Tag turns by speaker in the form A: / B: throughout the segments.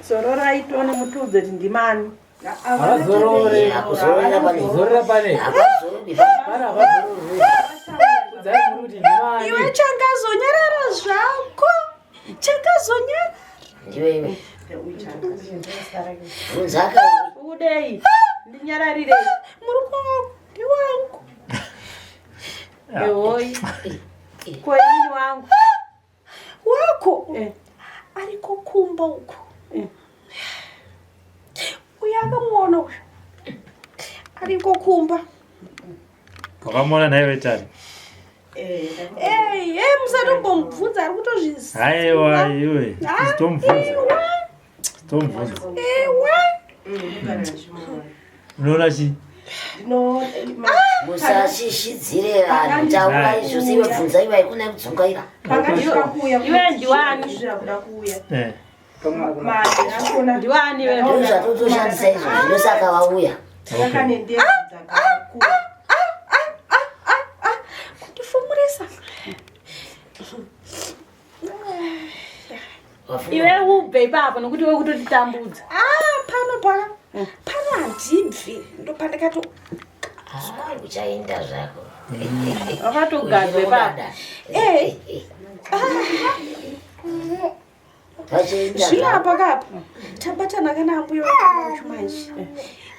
A: Zororai tione mutiudze kuti ndimani.
B: Havazorore.
C: Hakuzororera pane.
B: Zorora pane.
C: Havazorori.
B: Pane havazorore. Udzai muri kuti ndimani.
D: Iwe changazonyarara zvako. Changazonyarara.
C: Ndiwe iwe. Bvunzaka iwe.
A: Udei. Ndinyararirei.
D: Murume wangu ndiwangu.
A: Ehoi. Ko inini wangu.
D: Wako
A: Eh.
D: ariko kumba uko.
A: Eh.
D: Uyo akamuona uyo. Ariko kumba.
E: Wakamuona nhai wetari?
D: Ei, ei, musatombomubvunza ari kutozviziva.
E: Haiwa iwe.
D: Ah,
E: Sitomubvunza.
D: iwe,
E: Sitomubvunza.
D: iwe.
E: Unoona chii?
C: Musashishidzire vanhu taurai zvose iwe bvunza iwe haikuna kudzungaira.
A: Iwe ndiwani?
E: Eh.
A: Ndiwani iwe?
C: Ndizvo zvatotoshandisa izvo zvinosaka vauya.
E: Okay.
D: Kundifumurisa.
C: Wafunga.
A: Iwe ubve ipapo nokuti iwe kutotitambudza.
D: Ah, pano pa. Pano handibvi. Ndopandakato
C: Ah, uchaenda zvako.
A: Wakatogadzwa ipapo.
D: Eh.
C: Vachaenda
D: Zvino
C: zvako.
D: apa kapa. Tabatana kana ambuya vacho manje.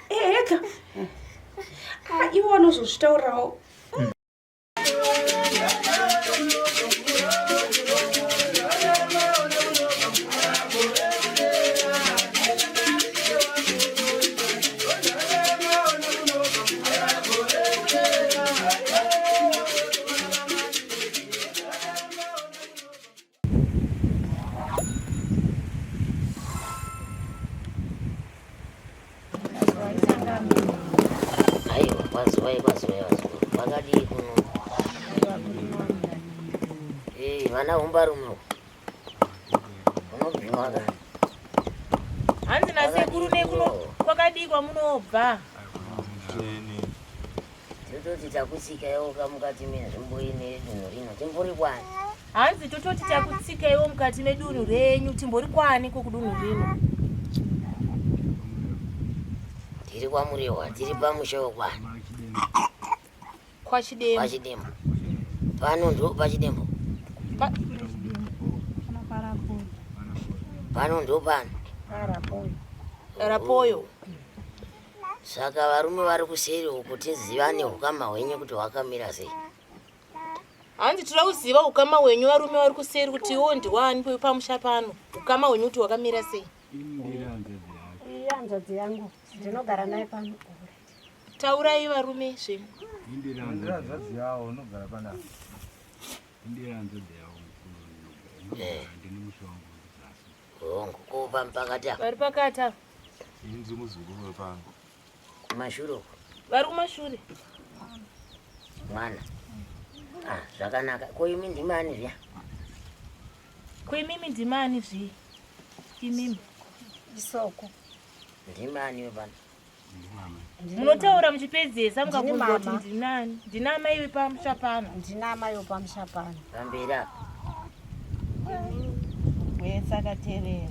D: Ega. Ah, iwe vanozozvitaurirawo.
C: Aiwa, kwaziwai kwaziwai vazukuru. Kwakadii kuno? Eh, vana humbarume uko. Unobviwa ka?
F: Hanzi nasekuru nekuno kwakadii kwamunobva?
C: Tototi takutsika iwoka mukati menzvimbo ino yedunhu rino. Timbori kwani?
F: Hanzi tototi takutsika iwo mukati medunhu renyu timbori kwani kokudunhu rino?
C: Tiri kwaMurehwa, tiri pamusha wekwani?
F: Kwachidembo.
C: Pachidembo. Pano ndo pachidembo. Pano ndo pano.
F: Rapoyo.
C: Saka varume vari kuseri uku tizivane hukama hwenyu kuti hwakamira sei.
F: Hanzi tinoda kuziva ukama hwenyu varume vari kuseri kuti iwo ndiwani pamusha pano. Ukama hwenyu kuti hwakamira sei?
G: Iyi hanzvadzi yangu ndinogara naye pano.
F: Taurai varume zvenyu.
H: Hanzvadzi yawo unogara panapa. Indira hanzvadzi yawo
C: Eh.
H: ndini musha wangu uri zasi.
C: Hongu, ko pakati apa
F: Vari pakati apa.
H: Ini ndiri muzukuru wepano.
C: kumashure uku
F: Vari kumashure.
C: mwana. Ah, zvakanaka. Ko imi ndimani zviya?
F: Ko imimi ndimani zvi? Imimi.
G: Isoko.
C: Ndimani wepano?
F: Munotaura muchipedzesa mukabvunzwa kuti
G: mama.
F: ndinani. Ndina amai vepamusha pano.
G: Ndina amai wepamusha pano.
C: Pamberi apa.
I: Wetsakaterere.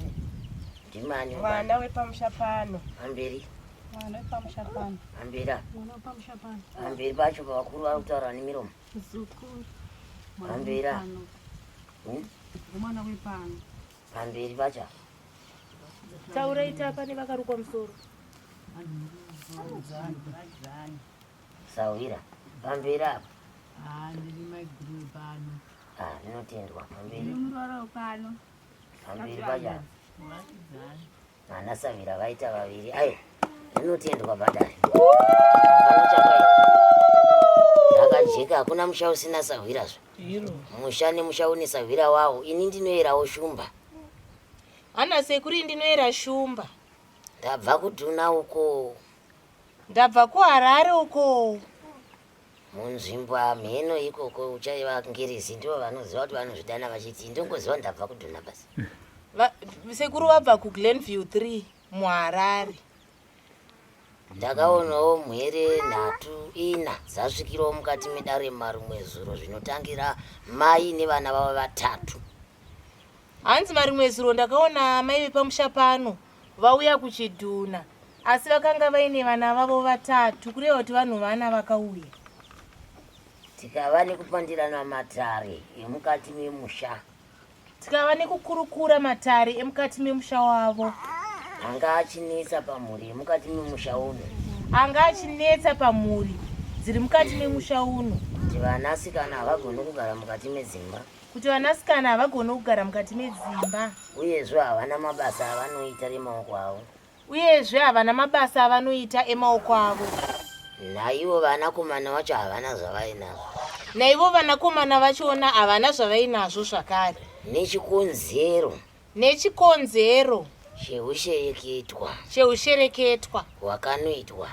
C: Ndimani wepano?
I: Mwana wepamusha pano.
C: Pamberi.
G: Mwana wepamusha pano.
C: Pamberi apa.
G: Mwana wepamusha pano.
C: Pamberi pacho pavakuru vari kutaura nemiromo.
G: Muzukuru.
C: Pamberi apa.
G: Mwana wepano.
C: Pamberi pacho apa.
F: Taurai tapa nevakarukwa musoro.
C: Sahwira. Pamberi apa. Ah, rinotendwa. Pamberi. Pamberi pacho apa. Vana Sahwira vaita vaviri. Ayo, rinotendwa padare. Hapana chakaipa. Zvakajeka, hakuna musha usina sahwira zve. Musha nemusha une sahwira wawo. Ini ndinoyerawo shumba.
F: Hana sekuru ndinoera shumba.
C: Ndabva kudhuna uko.
F: Ndabva kuHarare uko.
C: Munzvimbo hamheno ikoko uchaiva ngirizi ndivo vanoziva kuti vanozvidana vachiti ndongoziva ndabva kudhuna basi.
F: Sekuru vabva kuGlenview 3 muHarare.
C: Ndakaonawo mhere nhatu ina dzasvikirawo mukati medare marumwe zuro zvinotangira mai nevana vavo vatatu.
F: Hanzi marimwe zuro ndakaona amai vepamusha pano Vauya kuchidhuna asi vakanga vaine vana vavo vatatu kureva kuti vanhu vana vakauya.
C: Tikava nekupandirana matare emukati memusha.
F: Tikava nekukurukura matare emukati memusha wavo.
C: Anga achinetsa pamhuri yemukati memusha uno.
F: Anga achinetsa pamhuri dziri mukati memusha uno.
C: Kuti vanasikana havagoni kugara mukati medzimba.
F: Kuti vanasikana havagoni kugara mukati medzimba.
C: Uyezve havana mabasa avanoita remaoko avo.
F: Uyezve havana mabasa avanoita emaoko avo.
C: Naivo vanakomana vacho havana zvavainazvo.
F: Naivo vanakomana vachona havana zvavainazvo zvakare.
C: Nechikonzero.
F: Nechikonzero.
C: Chehushereketwa.
F: Chehushereketwa.
C: Hwakanoitwa.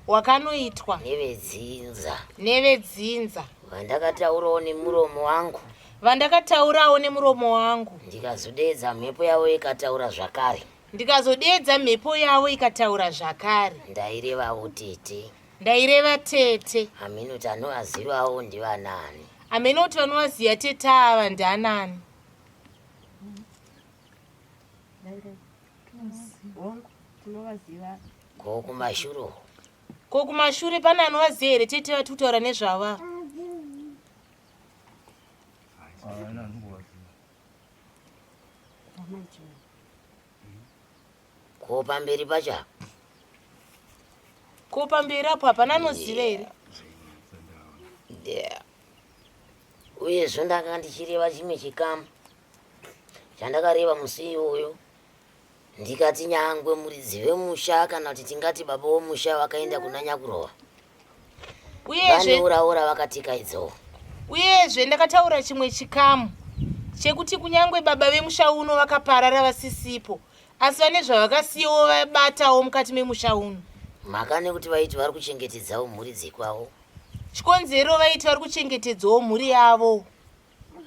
F: Hwakanoitwa.
C: Nevedzinza.
F: Nevedzinza.
C: Vandakataurawo nemuromo wangu.
F: Vandakataurawo nemuromo wangu.
C: Ndikazodeedza mhepo yavo ikataura zvakare.
F: Ndikazodeedza mhepo yavo ikataura zvakare.
C: Ndairevawo tete.
F: Ndaireva tete.
C: Hameno kuti anovazivawo ndivanaani.
F: Hameno kuti vanovaziva tete ava ndianani.
I: Tinovaziva.
C: Ko kumashure uko?
F: Ko kumashure pane anovaziva here tete vati kutaura nezvavo?
C: Ko pamberi pacho apa?
F: Ko pamberi apo hapana anoziva here?
C: Yeah. Uyezve ndanga ndichireva chimwe chikamu chandakareva musi iwoyo ndikati nyangwe muridzi vemusha kana kuti tingati baba vomusha vakaenda kuna nyakurova
F: Uyezve
C: vanouraura vakatikaidzawo.
F: Uyezve ndakataura chimwe chikamu chekuti kunyangwe baba vemusha uno vakaparara vasisipo asi vane zvavakasiyawo vabatawo mukati memusha uno.
C: Mhaka nekuti vaiti vari kuchengetedzawo mhuri dzekwavo.
F: Chikonzero vaiti vari kuchengetedzawo mhuri yavo.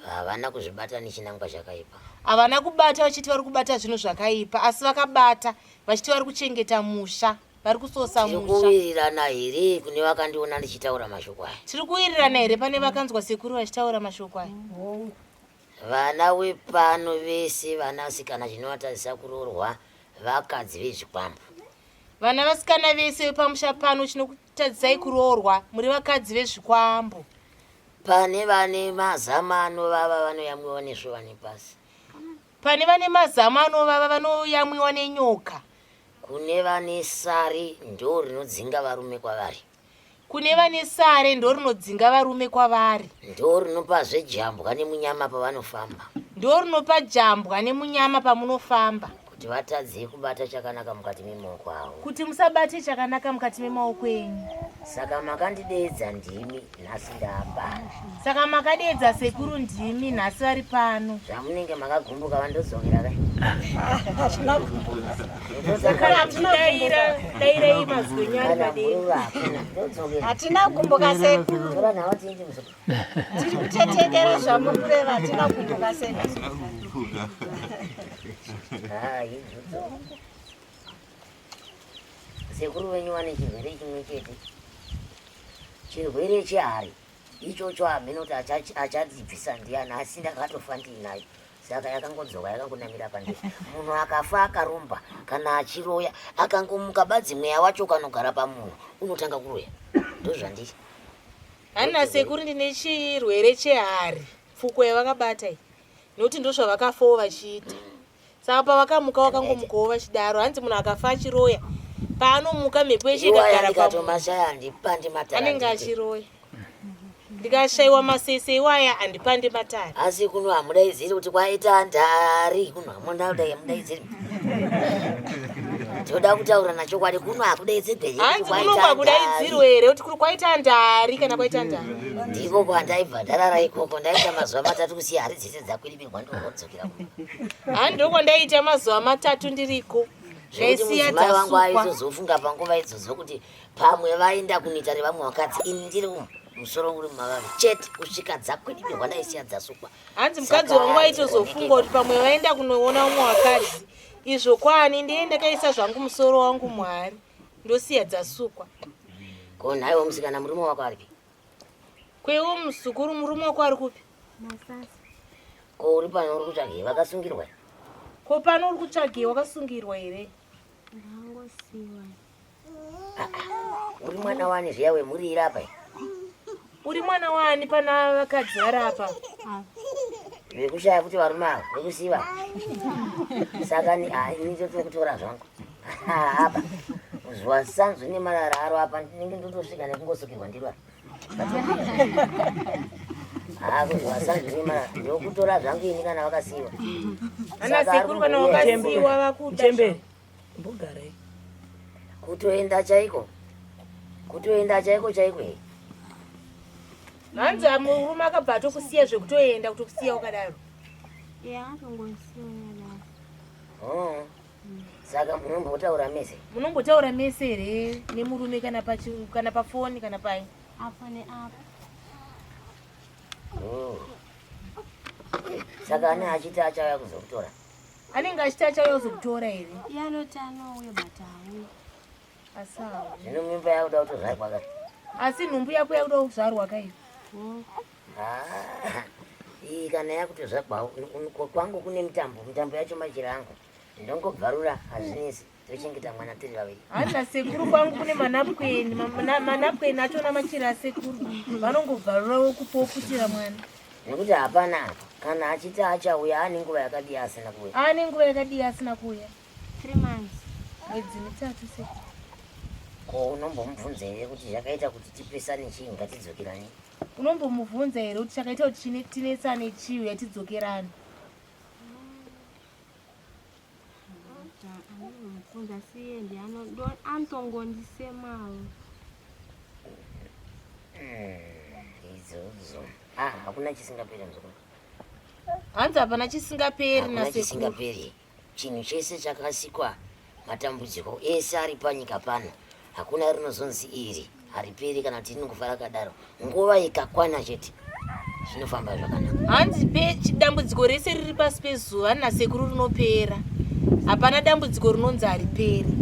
C: Havana kuzvibata nechinangwa chakaipa.
F: Havana kubata vachiti vari kubata zvinhu zvakaipa asi vakabata vachiti vari kuchengeta musha. Vari kusosa
C: Tiri
F: musha.
C: kuwirirana here kune vakandiona ndichitaura mashoko aya?
F: Tiri kuwirirana here pane vakanzwa sekuru vachitaura mashoko aya?
C: Vana wepano vese vanasikana chinovatadzisa kuroorwa vakadzi vezvikwambo.
F: Vana vasikana vese vepamusha pano chinokutadzisai kuroorwa muri vakadzi vezvikwambo.
C: Pane vane mazama anovava vanoyamwiwa nesvova nepasi.
F: Pane vane mazama anovava vanoyamwiwa nenyoka.
C: Kune vane sare ndo rinodzinga varume kwavari.
F: Kune vane sare ndo rinodzinga varume kwavari.
C: Ndo rinopazve jambwa nemunyama pavanofamba.
F: Ndo rinopa jambwa nemunyama pamunofamba.
C: Kuti vatadze kubata chakanaka mukati memaoko avo.
F: Kuti musabate chakanaka mukati memaoko enyu.
C: Saka makandideedza ndimi nhasi ndaapano.
F: Saka makadeedza sekuru ndimi nhasi vari pano.
C: Zvamunenge makagumbuka vandodzokera kai.
F: Daira dairai mazwi enyu ari padenga.
G: Hatina kugumbuka sekuru.
C: Tora nhau tiende muzukuru.
G: Tiri kutetekera zvamukureva hatina kugumbuka sekuru.
C: Hai, Sekuru venyu vane chirwere chimwe chete. Chirwere chehari ichocho hameno kuti achadzibvisa ndiani asi ndakatofa ndiinayo saka yakangodzoka yakangonamira pandiri. Munhu akafa akaromba kana achiroya akangomuka badzi mweya wacho ukanogara pamunhu unotanga kuroya. Ndozvandiri.
F: Hanna sekuru ndine chirwere chehari pfuko yavakabata iyi nokuti ndozvavakafawo vachiita. Saka pavakamuka vakangomukawo vachidaro hanzi munhu akafa achiroya paanomuka mhepo yeshe ikagara
C: patomashaya handipandi matare
F: anenge achiroya ndikashaiwa masese iwaya handipandi matare
C: asi kuno hamudaidziri kuti kwaita ndari kuno hamuna kudai hamudaidziri toda kutaura nachokwadi kuno hakudaidzirwe
F: hanzi kuno kwakudaidzirwe here kuti kuri kwaita ndari kana kwaita ndari
C: ndiko kwandaibva ndarara ikoko ndaita mazuva matatu kusiya hari dzese dzakwiribirwa ndokodzokera
F: kuno ha ndokwandaita mazuva matatu ndiriko
C: zvekuti
F: ndaisiya
C: mudzimai wangu
F: dzasukwa
C: aizozofunga panguva idzodzo kuti pamwe vaenda kunoita revamwe vakadzi ini ndiri umu musoro uri mumavavi chete kusvika dzakwidibirwa ndaisiya dzasukwa
F: hanzi mukadzi wangu aitozofunga kuti pamwe vaenda kunoona umwe wakadzi izvo kwani ndiye ndakaisa zvangu musoro wangu muhari ndosiya dzasukwa
C: ko nhaiwo musikana murume wako aripi
F: kwewo muzukuru murume wako ari kupi
C: ko uri pano uri kutsvagei vakasungirwa
F: ko pano uri kutsvagei wakasungirwa here?
I: Ndangosiwa.
C: Uri mwana wani zviya wemhuri iri apa?
F: Uri mwana wani pana vakadzi vari apa?
C: Vekushaya kuti varume ava vekusiva. Saka ni ah, ini ndotokutora zvangu. Apa zuva sanzu nemarara aro apa ndinenge ndotosvika nekungosukirwa ndiro apa. Ah, kuzuva sanzu nemarara ndokutora zvangu ini kana vakasiiwa.
F: Ana sekuru kana vakasiiwa vakuda.
B: Chembere. Mbogarai.
C: Kutoenda chaiko? Kutoenda chaiko chaiko here?
F: Hanzi murume akabva atokusiya zvekutoenda kutokusiya wakadaro.
I: Yeah, akangosiwa yakadaro.
C: Oh. Saka munombotaura mese?
F: Munombotaura mese here nemurume kana pachi kana pafoni kana pai?
I: Apo neapo.
C: Oh. Saka ane achiti achauya kuzokutora?
F: Anenge achiti achauya kuzokutora here?
I: Iye anoti anouya but haauyi.
F: Asi haauyi.
C: Zvino mimba yakuda kutozvarwa ka?
F: Asi nhumbu yako yakuda kuzvarwa ka iyo?
C: Ah, iyi kana yakutozvarwa kwangu kune mitambo, mitambo yacho machira angu. Ndongobvarura hazvinetsi tochengeta mwana tiri vaviri.
F: Hanzi sekuru kwangu kune manapukeni, manapukeni achona machira asekuru. Vanongobvarura wokupoputira mwana.
C: Nekuti hapana apa kana achiti achauya ane nguva yakadii asina kuuya?
F: Ane nguva yakadii asina kuuya?
I: 3 months.
F: Mwedzi mitatu sekuru.
C: Ko unombomubvunza here kuti zvakaita kuti tipesane chii ngatidzokerane?
F: Unombomubvunza here kuti chakaita kuti tinetsane chii uya tidzokerane?
I: Anombobvunza siye ndiye anotongondisemawo.
C: Idzodzo. Ah, hakuna chisingaperi muzukuru.
F: Hanzi hapana chisingaperi
C: Hakuna
F: nasekuru.
C: chisingaperi. Chinhu chese chakasikwa, matambudziko ese ari panyika pano, hakuna rinozonzi iri hariperi kana kuti rinongofa rakadaro. Nguva ikakwana chete zvinofamba zvakanaka.
F: Hanzi dambudziko rese riri pasi pezuva nasekuru rinopera. Hapana dambudziko rinonzi hariperi.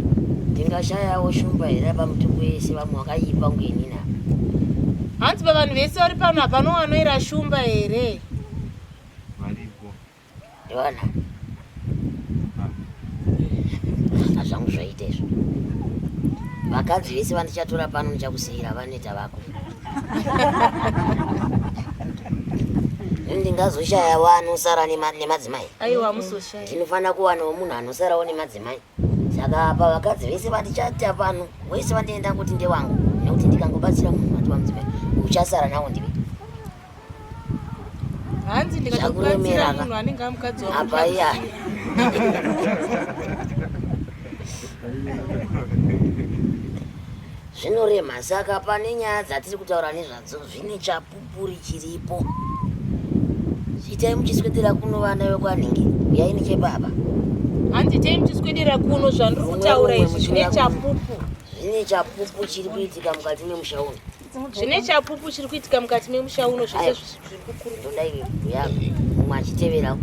C: Ndingashayawo shumba here pamutuku wese vamwe vakaipa kunge inini apa?
F: Hanzi pavanhu vese vari pano hapana wanoera shumba here?
H: Variko.
C: Ndivana. Hazvangu zvaita izvo. Vakadzi vese vandichatora pano ndichakusiyira vanoita vako. Ndingazoshaya wanosara nemadzimai.
F: Aiwa muzoshaya.
C: Ndinofanira kuwanawo munhu anosarawo nemadzimai. Saka apa vakadzi vese vandichaita pano, wese vandienda kuti ndewangu, nekuti ndikangobatsira munhu ati wamudzimai, uchasara nawo ndiwe.
F: Hanzi ndikatokubatsira munhu anenge amukadzi wako.
C: Apa iya. Zvinorema saka pane nyaya dzatiri kutaura nezvadzo zvine chapupuri chiripo. Itai muchiswedera kuno vana vekwanhingi, uyai nechepapa.
F: Hanzi itai muchiswedera kuno zvandiri kutaura izvi zvine chapupu.
C: Zvine chapupu chiri kuitika mukati memusha uno.
F: Zvine chapupu chiri kuitika mukati memusha uno zvese zviri kukuru.
C: Ndoda iwe uya mumwe achitevera.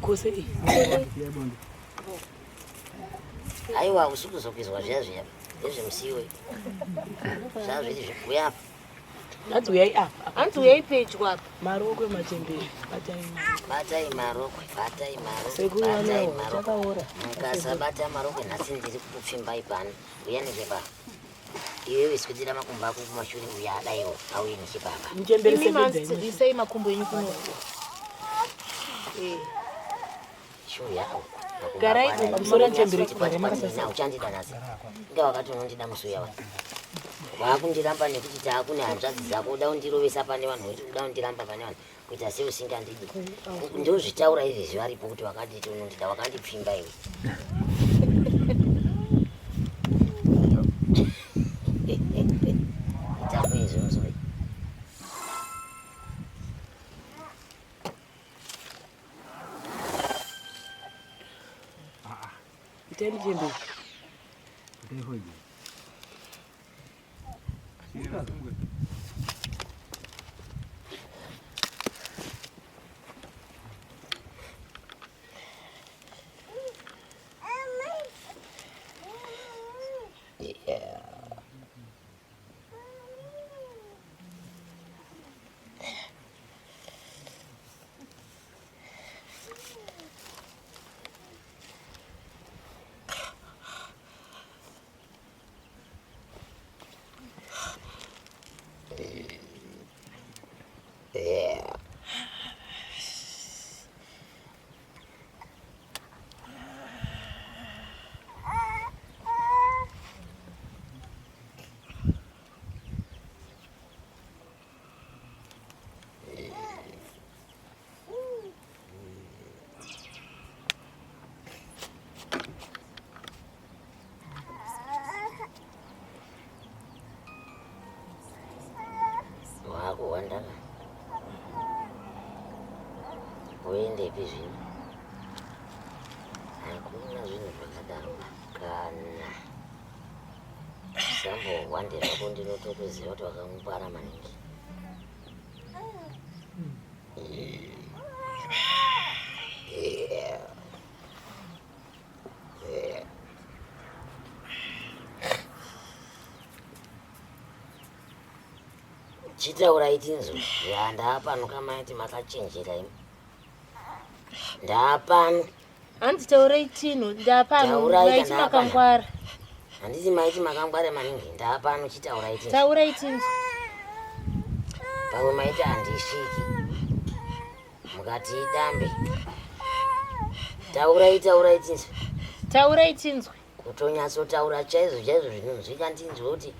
B: Kose iyi.
C: Aiwa usi kuzokwizwa zviya zviya ndezvemusiwo zvazviri zvekuya apa.
B: Hanzi uyai apa.
F: Hanzi uyai pedyo apa.
B: Marokwe machembere. Batai marokwe.
C: Batai marokwe, batai marokwe.
B: Sekuru
C: batai
B: vano
C: marokwe.
B: chakaora.
C: Mukasabata marokwe nhasi ndiri kukupfimbai pano. Uya nechepapa. Iwewe swedera makumbo ako kumashure uya adaiwo auye nechepapa.
B: Muchembere
F: Imi
B: sebedza
F: manzi isai makumbo enyu kuno. Eh.
C: Chiuya uku.
F: Garai uku.
B: Pamusoro muchembere garai makasasa.
C: Uchandida nhasi. Inga wakati unondida musi uya wani. Wakundiramba nekuti taakune hanzvadzi dzako uda kundirovesa pane vanhu woti uda kundiramba pane vanhu kuita seusingandidi. Ndozvitaura izvezvi varipo kuti wakanditi unondida wakandipfimba iwe. Mitambo izvi musoro.
B: Itai muchembere.
C: Yeah. Woendepi zvino? Hakuna zvinhu zvakadaro kana. Sambohwande zvako ndinotokuziva kuti wakamupara maningi. Chitaurai tinzwe. Ya ndaapano kamaiti makachenjera imi. Ndaapano.
F: Hanzi taurai tinhu ndaapano
C: Taurai
F: maiti
C: kana apana.
F: makangwara.
C: Handiti maiti makangwara maningi. Ndaapano chitaurai tinzwe.
F: Taurai tinzwe.
C: Pamwe maiti handisviki. Mukati idambe. Taurai taurai tinzwe.
F: Taurai tinzwe.
C: Kutonyatsotaura chaizvo chaizvo zvinonzwika ndinzwe kuti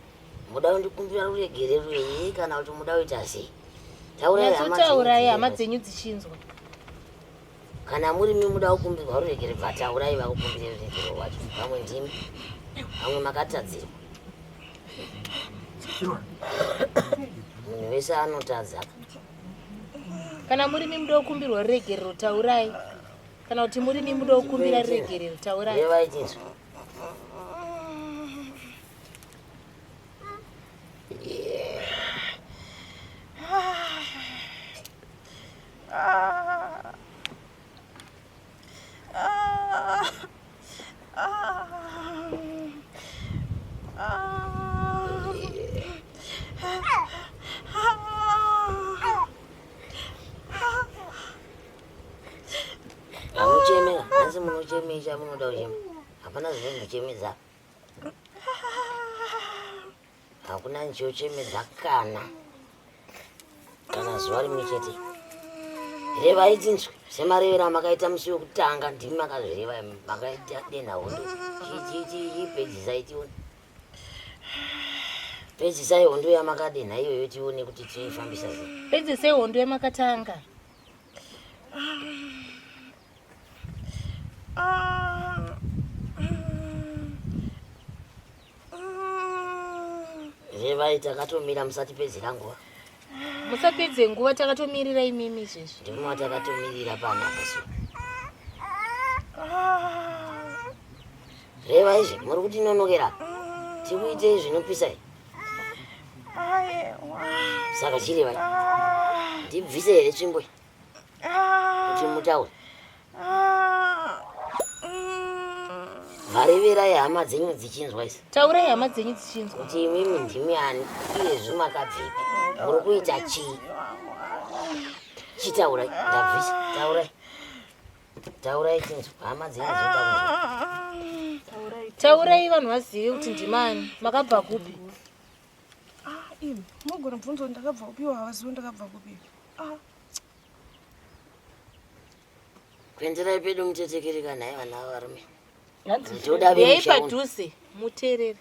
C: muda kundikumbira ruregerero here kana kuti muda kuita sei. Taurai hama dzenyu
F: Nyatsotaurai hama
C: dzinzwe.
F: dzenyu dzichinzwa.
C: Kana muri mi muda kukumbirwa ruregerero bva taurai vakukumbire ruregerero rwacho. Vamwe ndimi. Vamwe makatadzirwa. Munhu wese anotadza.
F: Kana muri mi muda kukumbirwa ruregerero taurai. Kana kuti muri mi muda kukumbira ruregerero taurai.
C: Revai tinzwe. Hamuchemera, nhasi munochemesha munoda kuchema. Hapana zvinochemedza. Hakuna chochemedza kana. Kana zuva rimwe chete. Revai tinzwe semarevero amakaita musi wekutanga ndimi makazvireva makaita denha hondo. Chipedzisai tione. Pedzisai hondo yamakadenha iyoyo tione kuti tinoifambisa sei.
F: Pedzisai hondo yamakatanga.
C: Revai takatomira musatipedzera nguva.
F: Musapedze nguva takatomirira imimi izvezvi.
C: Ndimi watakatomirira panapa so. Reva izvi muri kutinonokera. Tikuitei zvinopisa izvi. Saka chirevai. Ndibvise here tsvimbo iyi kuti mutaure. Vareverai hama dzenyu dzichinzwa izvi.
F: Taurai hama dzenyu dzichinzwa.
C: Kuti imimi ndimi ani uyezve makabvepi. Muri kuita chii? Chitaurai ndabvisa. Taurai. Taurai tinzwe hama dzenyu dzinoda kunzwa.
F: Taurai vanhu vazive kuti ndimani makabva kupi.
D: Ah, imi munogona kubvunza kuti ndakabva kupi havazivi ndakabva kupi. Ah,
C: Kuenderai pedu mutetekereka nhai vana varume. Ndoda
F: Uyai
C: vemusha uno.
F: padhuze muteerere.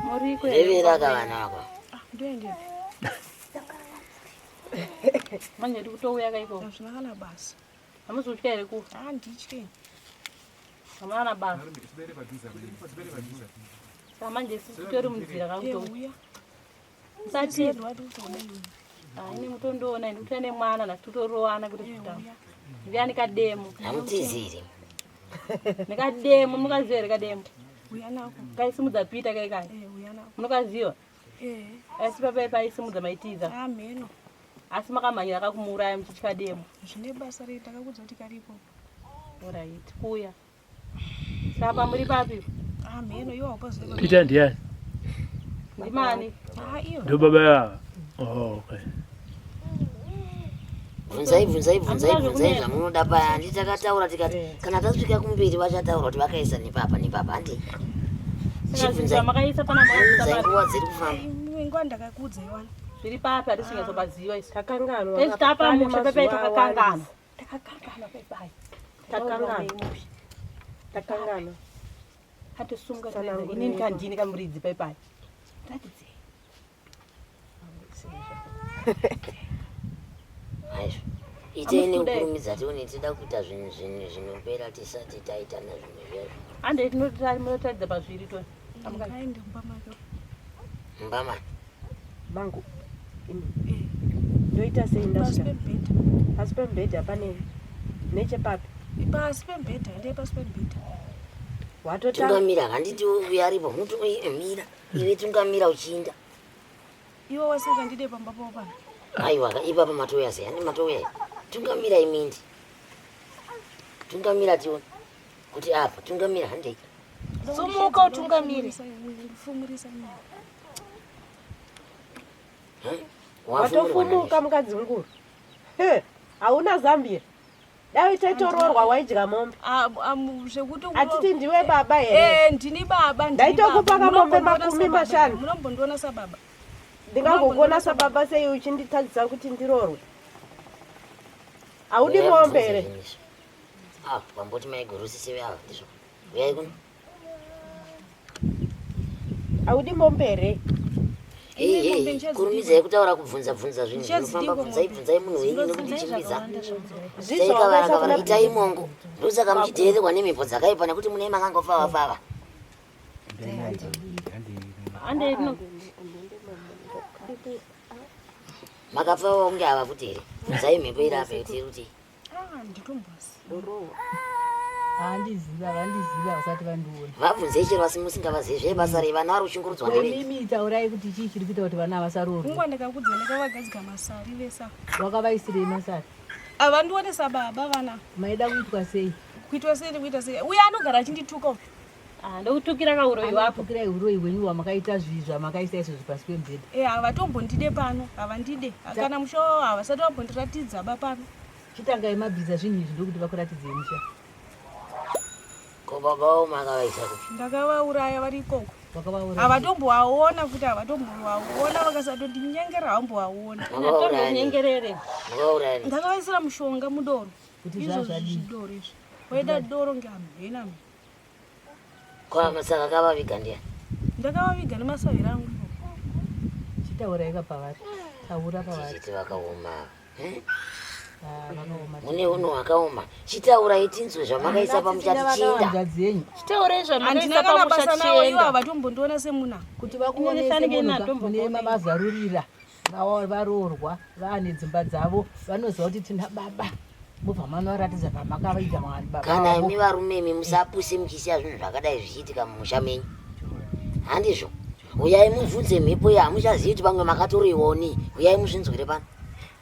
A: Muriko here?
C: Revera ka vana vako.
D: ah, ndoendepi?
A: Manje ndiri kutouya kaiko.
D: Hazvina kana basa.
A: Hamuzi kutya here kufa?
D: Ah, nditye.
A: Hamuna na basa. Saka manje isusu titori munzira kakutouya.
D: Uya.
A: Musati.
D: Wadi kutoda iwe.
A: Ah, ini mutondoona ini kutouya nemwana nhasi totorowana kuti zvitamba. Ndiuya nekademo.
C: Hamutizi here?
A: Nekademo munokaziva here kademo?
D: Uya nako.
A: Kaisimudza Peter kai kai.
D: Eh, uya nako.
A: Munokaziva?
D: Eh,
A: Asi papai paisimudza maitiza.
D: ah, mheno.
A: Asi makamhanyira kakumuuraya muchitya demo.
D: Zvine basa rei ndakakudza kuti karipo.
A: Alright, kuya. Saka pamuri papi?
D: Ah, mheno iwe haupazivi.
E: Peter ndiani?
A: Ndimani?
D: Ah, iwe.
E: Ndo baba yava. Oh, okay.
C: Bvunzai bvunzai bvunzai bvunzai zvamunoda paya. Handiti takataura tikati kana tasvika kumberi vachataura kuti vakaisa nepapa nepapa handi.
A: Saka zvinhu
C: Chibvunzai.
A: zvamakaisa pana
C: Bvunzai
A: makaisa
C: nguva dziri kufamba.
D: Iwe nguva ndakakudza iwana.
A: Zviri papi hatisi kunyatsopaziva isu.
G: Takanganwa.
A: Tesi tapa musha
G: Pane
A: pepai
G: mazuva
A: takakanganwa.
G: awandisa.
A: Takakanganwa pepai.
G: Takanganwa. Takanganwa.
A: Atosunga
G: Tsanangurira
A: inini kandini kamuridzi pepai. Ratidzei.
C: Aizvo. Itei
A: Hamusi kudai.
C: nekukurumidza tione tida kuita zvinhu zvinhu zvinopera tisati taitana zvimwe zvezvo.
A: Ande tinotaridza pazviri toni.
D: Ngaende kumba make.
C: Mumba mani?
J: Mangu. Ndoita sei ndasvika? Pasi pemubhedha pane nechepapi?
D: Pasi pemubhedha, endai pasi pemubhedha.
J: Watotanga.
C: Tungamira, handiti uya aripo. Mira, iwe tungamira uchiinda.
D: Iwe wasingandide pamba pavo pano.
C: Aiwa, ka ipapa matouya sei? Handi matouya. Tungamira imindi. Tungamira tione. Kuti apa, tungamira handei.
F: Sumuka utungamire.
D: Fumurisa nyaya.
J: Watofumuka mukadzi mukuru. He, hauna Zambia. Dai taitoroorwa waidya mombe.
D: Zvekuti
J: Hatiti ndiwe baba here?
D: Eh, ndini baba. ndini
J: Ndaitokupa
D: baba.
J: kamombe
D: Munombondiona
J: makumi
D: sababa.
J: mashanu.
D: Munombondiona sababa.
J: Ndingangokuona sababa sei uchinditadzisa kuti ndiroorwe? Haudi mombe here?
C: Ah, wamboti maiguru sisi ava ndizvo. Uyai kuno.
J: Haudi mombe here?
C: Hey,
D: Mombe
C: hey,
D: ndichadzidii
C: kurumidzai kutaura kubvunza bvunza zvinhu
D: Ndichadzidii
C: zvinofamba bvunzai bvunzai munhu wenyu nekuti chimbidza.
J: Zvizvo
C: Sei kavara
J: wakaisa
C: kavara
J: kuna
C: itai mongo. Ndosaka muchiteererwa nemhepo dzakaipa nekuti mune makangofava fava.
A: Handei kuno.
C: Makapfava kunge ava futi here? Bvunzai mhepo irape kuti iri kuti.
D: Ah, nditombozi.
B: Handiziva, vandiziva vasati vandiona.
C: Vabvunzei chero asi musingavazivi zvebasa rei vana vari kushungurudzwa nevenyu.
B: Imimi taurai kuti chii chiri kuita kuti vana vasaroorwe.
D: Kunguva ndakakudza ndakavagadzika masari vesa.
B: Wakavaisirei masari?
D: Avandione sababa vana.
B: Maida kuitwa sei?
D: Kuitwa sei nekuita sei? Uye anogara achindituka uyu.
A: Ah, ndokutukira kauroyi wako.
B: Tukirai uroyi hwenyu hwamakaita zvi zvamakaisa izvozvi pasi pemubhedha.
D: Eh, havatombondide pano, havandide. Kana musha wavo havasati vambondiratidza ba pano.
B: Chitangai mabvisa zvinhu izvi ndokuti vakuratidzei musha.
C: Ko baba vavo makavaisa kupi?
D: Ndakavauraya vari ikoko.
B: Wakavauraya.
D: Havatombovaona futi, havatombovaona vakasatondinyengerera havambovaona.
C: Makavauraya nei?
A: Nyengerere.
C: Makavauraya nei?
D: Ndakavaisira mushonga mudoro.
B: Kuti
D: Izvozvi
B: zvazvadii?
D: zvidoro izvi. Waida doro ngehamhena.
C: Kwa saka kavaviga ndiani?
D: Ndakavaviga nemasaviro angu ikoko.
B: Chitaurai ka pavari. Taura pavari.
C: Tichiti vakaoma. Eh?
B: Ah, vakaoma.
C: Mune unhu hwakaoma. Chitaurai tinzwe zvamakaisa pamuchati chinda.
B: Hanzvadzi yenyu.
F: Chitaurai zvamakaisa
D: Handina kana
F: pamusha
D: basa navo ivo
F: chienda.
D: havatombondiona semuna.
B: Kuti vakuonese
A: Inofanike
B: munhu
A: natombokuonei.
B: mune mavazarurira varoorwa vaane dzimba dzavo vanoziva kuti tina baba mobva manovaratidza pamakavaita mwari baba
C: Kana
B: vavo.
C: imi varume imi musapuse muchisiya zvinhu zvakadai zvichiitika mumusha menyu. Handizvo. Uyai mubvunze mhepo iyi hamuchazivi kuti vamwe makatorioni. Uyai muzvinzwire pano.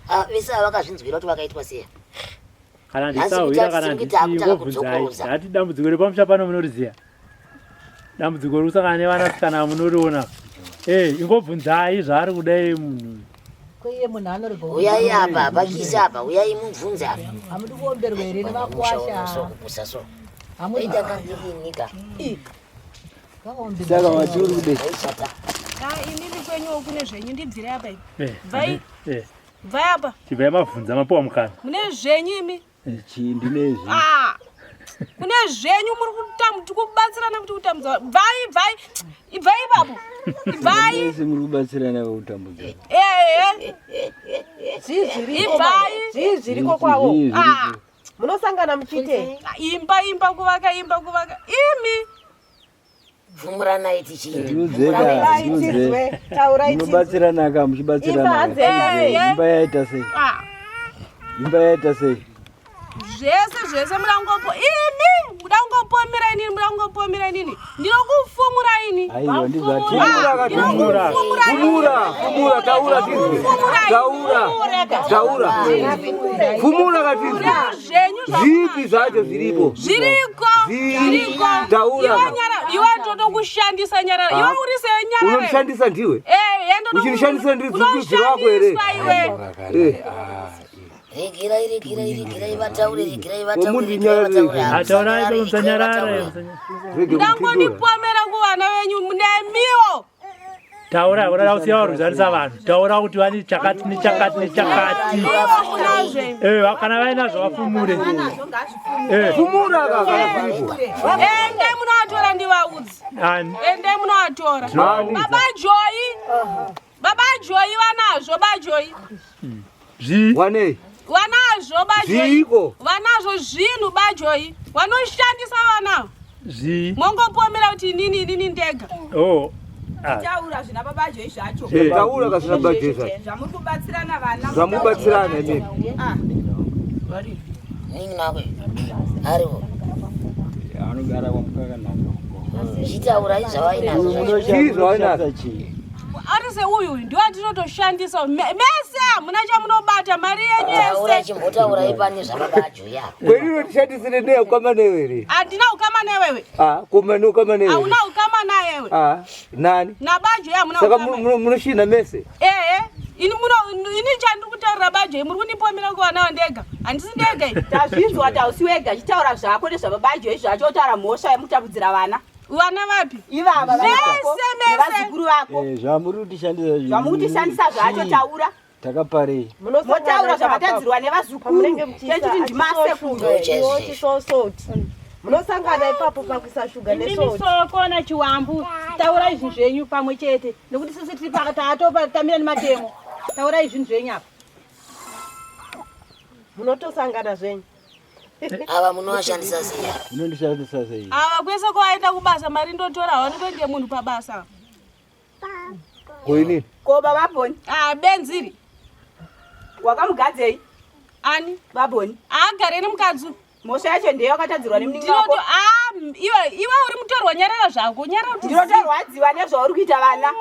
C: Ah, vese ava vakazvinzwira kuti vakaitwa sei.
E: Kana
C: Nhasi
E: ndisahwira
C: kuti
E: kana
C: hatisi kuti akutanga
E: ndisingobvunzai.
C: kudzokoroza.
E: Ndati dambudziko repamusha pano munoriziya. Dambudziko rekusangana nevanasikana munoriona. Eh, ingobvunzai zvaari kudai munhu.
B: Ko iye munhu anorega
C: Uyai apa, pakisi apa, uyai mubvunze apa.
B: hamudi kuomberwa here
C: Musha uno so
B: nevakwasha
C: kupusa so.
B: Hamudi-
C: Oita kandirinika.
B: Vakaomberwa.
H: Saka wati uri kudei?
C: Aichata.
D: Ah, inini kwenyuwo kune zvenyu ndibvirei apa imi.
E: Eh,
D: Bvai.
E: eh,
D: Bvai apa.
E: chibvai mabvunza mapiwa mukana.
D: Mune zvenyu imi.
H: Chii ndine izvi.
D: Ah. Kune zvenyu muri kubatsirana kuti kutambudza. Bvai, bvai. Ibvai ipapo. Ibvai.
H: Mese muri kubatsirana pakutambudza.
D: Eh, eh.
J: Zvii zviriko?
D: Ibvai.
J: Zvii zviriko kwavo?
H: Zvii
D: Ah.
H: zviriko?
J: Munosangana muchiitei?
D: Imba, imba kuvaka, imba kuvaka. Imi.
C: Fumuranai tichinda.
H: Tiudze ka,
J: Taurai
H: tiudze.
J: tizwe. Taurai tizwe.
H: Munobatsirana ka muchibatsirana.
J: Imba hanzi
H: ka.
D: Eh, eh.
H: Imba yaita sei?
D: Ah.
H: Imba yaita sei?
D: Zvese zvese mudangopo. Imi mudangopomera inini, mudangopomera inini. Ndinokufumura ini.
H: Aiwa ndizvo
D: Ah,
H: Fumura,
D: ndinokufumura
H: fumura, taura tizwe. Taura, taura. Fumura katizwe.
D: Zvenyu zva
H: Zvipi zvacho zviripo?
D: zviriko
H: Zvii?
D: zviriko.
H: Taura.
D: Iwe nyara, iwe ndotokushandisa nyarara. Iwe
H: Ah.
D: uri sei nyarara?
H: Unomushandisa ndiwe?
D: Eh, eh,
H: Uchinishandisa ndiri dzukudzi rako here?
D: Unoshandiswa iwe.
H: Eh.
C: Regerai, regerai, regerai vataure, regerai vataure,
H: Komundi
C: regerai
H: nyarare.
C: vataure.
E: Ah, taurai
C: Musanyarare,
E: musanyarare.
C: regerai vataure.
H: Rege kupindura.
D: Ndangondipomera kuvana venyu nemiwo.
E: Taura, urada kusiya varwizanisa vanhu. Taura kuti vane chakati nechakati nechakati.
D: Iwo munazvo imi.
E: Eh, kana vainazvo vafumure. Eh,
H: Fumura ka kana zviripo.
D: Endai munovatora ndivaudze.
E: ani.
D: Endai munovatora.
E: Tinovaudza.
D: Baba Joy. Baba Joy vanazvo baJoy.
E: Zvii?
H: Wanei?
D: Vanazvo baJoy.
H: Zviiko?
D: Vanazvo zvinhu baJoy. Vanoshandisa vana.
E: Zvii?
D: Mongopomera kuti inini inini ndega.
E: Oh.
K: Taura zvina baba Joy zvacho.
H: Eh, taura ka zvina baba Joy zvacho.
K: Zvamuri kubatsirana vana.
H: Zvamuri kubatsirana imimi.
K: Ah.
C: Nini nako aripo.
L: Anogara kwamukaka nako.
C: Chitaurai zvavainazvo.
H: Chii zvavainazvo?
A: Ari seuyu uyu ndiwo atinotoshandisa mese hamuna chamunobata mari yenyu
C: Taura
A: yese.
C: chimbotaurai pane zvababa Joy apa.
H: Kwenino tishandisire neya ukama newe here?
A: Handina ukama newewe.
H: Ah, kuma ne ukama newe.
A: Hauna ukama nayewe.
H: Ah, nani?
A: NaBajo hamuna
H: Saka
A: ukama.
H: munoshina mese?
A: Ehe, ini muno ini chandiri kutaurira Bajo muri kundipomera kuwana ndega. Handisi ndega ini.
K: Tazvinzwa kuti hausi wega chitaura zvako nezvababa Joy zvacho otaura mhosva yemutapudzira vana.
A: Vana vapi?
K: Ivava vana vako
A: Mese, mese.
K: nevazukuru vako.
L: Eh, zvamuri kutishandisa zvinhu.
K: Zvamuri kutishandisa zvacho taura.
L: Takaparei.
K: Motaura zvamatadzirwa nevazukuru. Techiti ndimasekuru.
J: Munosangana ipapo pakuisa shuga
A: Imimi
J: nesalt.
A: soko nachiwambu taurai zvinhu zvenyu pamwe chete nekuti sisi tiri pakati atopa tamira nematemo. Taurai zvinhu zvenyu apa.
J: Munotosangana zvenyu.
C: Ava munovashandisa sei?
L: Munondishandisa sei?
A: Ava kwese kwawaenda kubasa mari ndotora haoni kuende munhu pabasa.
H: Koinini?
K: Ko baba Boni?
A: Ah, benziri.
K: Wakamugadzei?
A: Ani?
K: Baboni.
A: Haagare nemukadzi.
K: Mhosva yacho ndeyo wakatadzirwa nemunin'ina wako.
A: Ndinoto ah iwe iwe uri mutorwa nyarara zvako nyarara kuti
K: Ndinotorwadziwa nezvauri kuita vana.
A: uri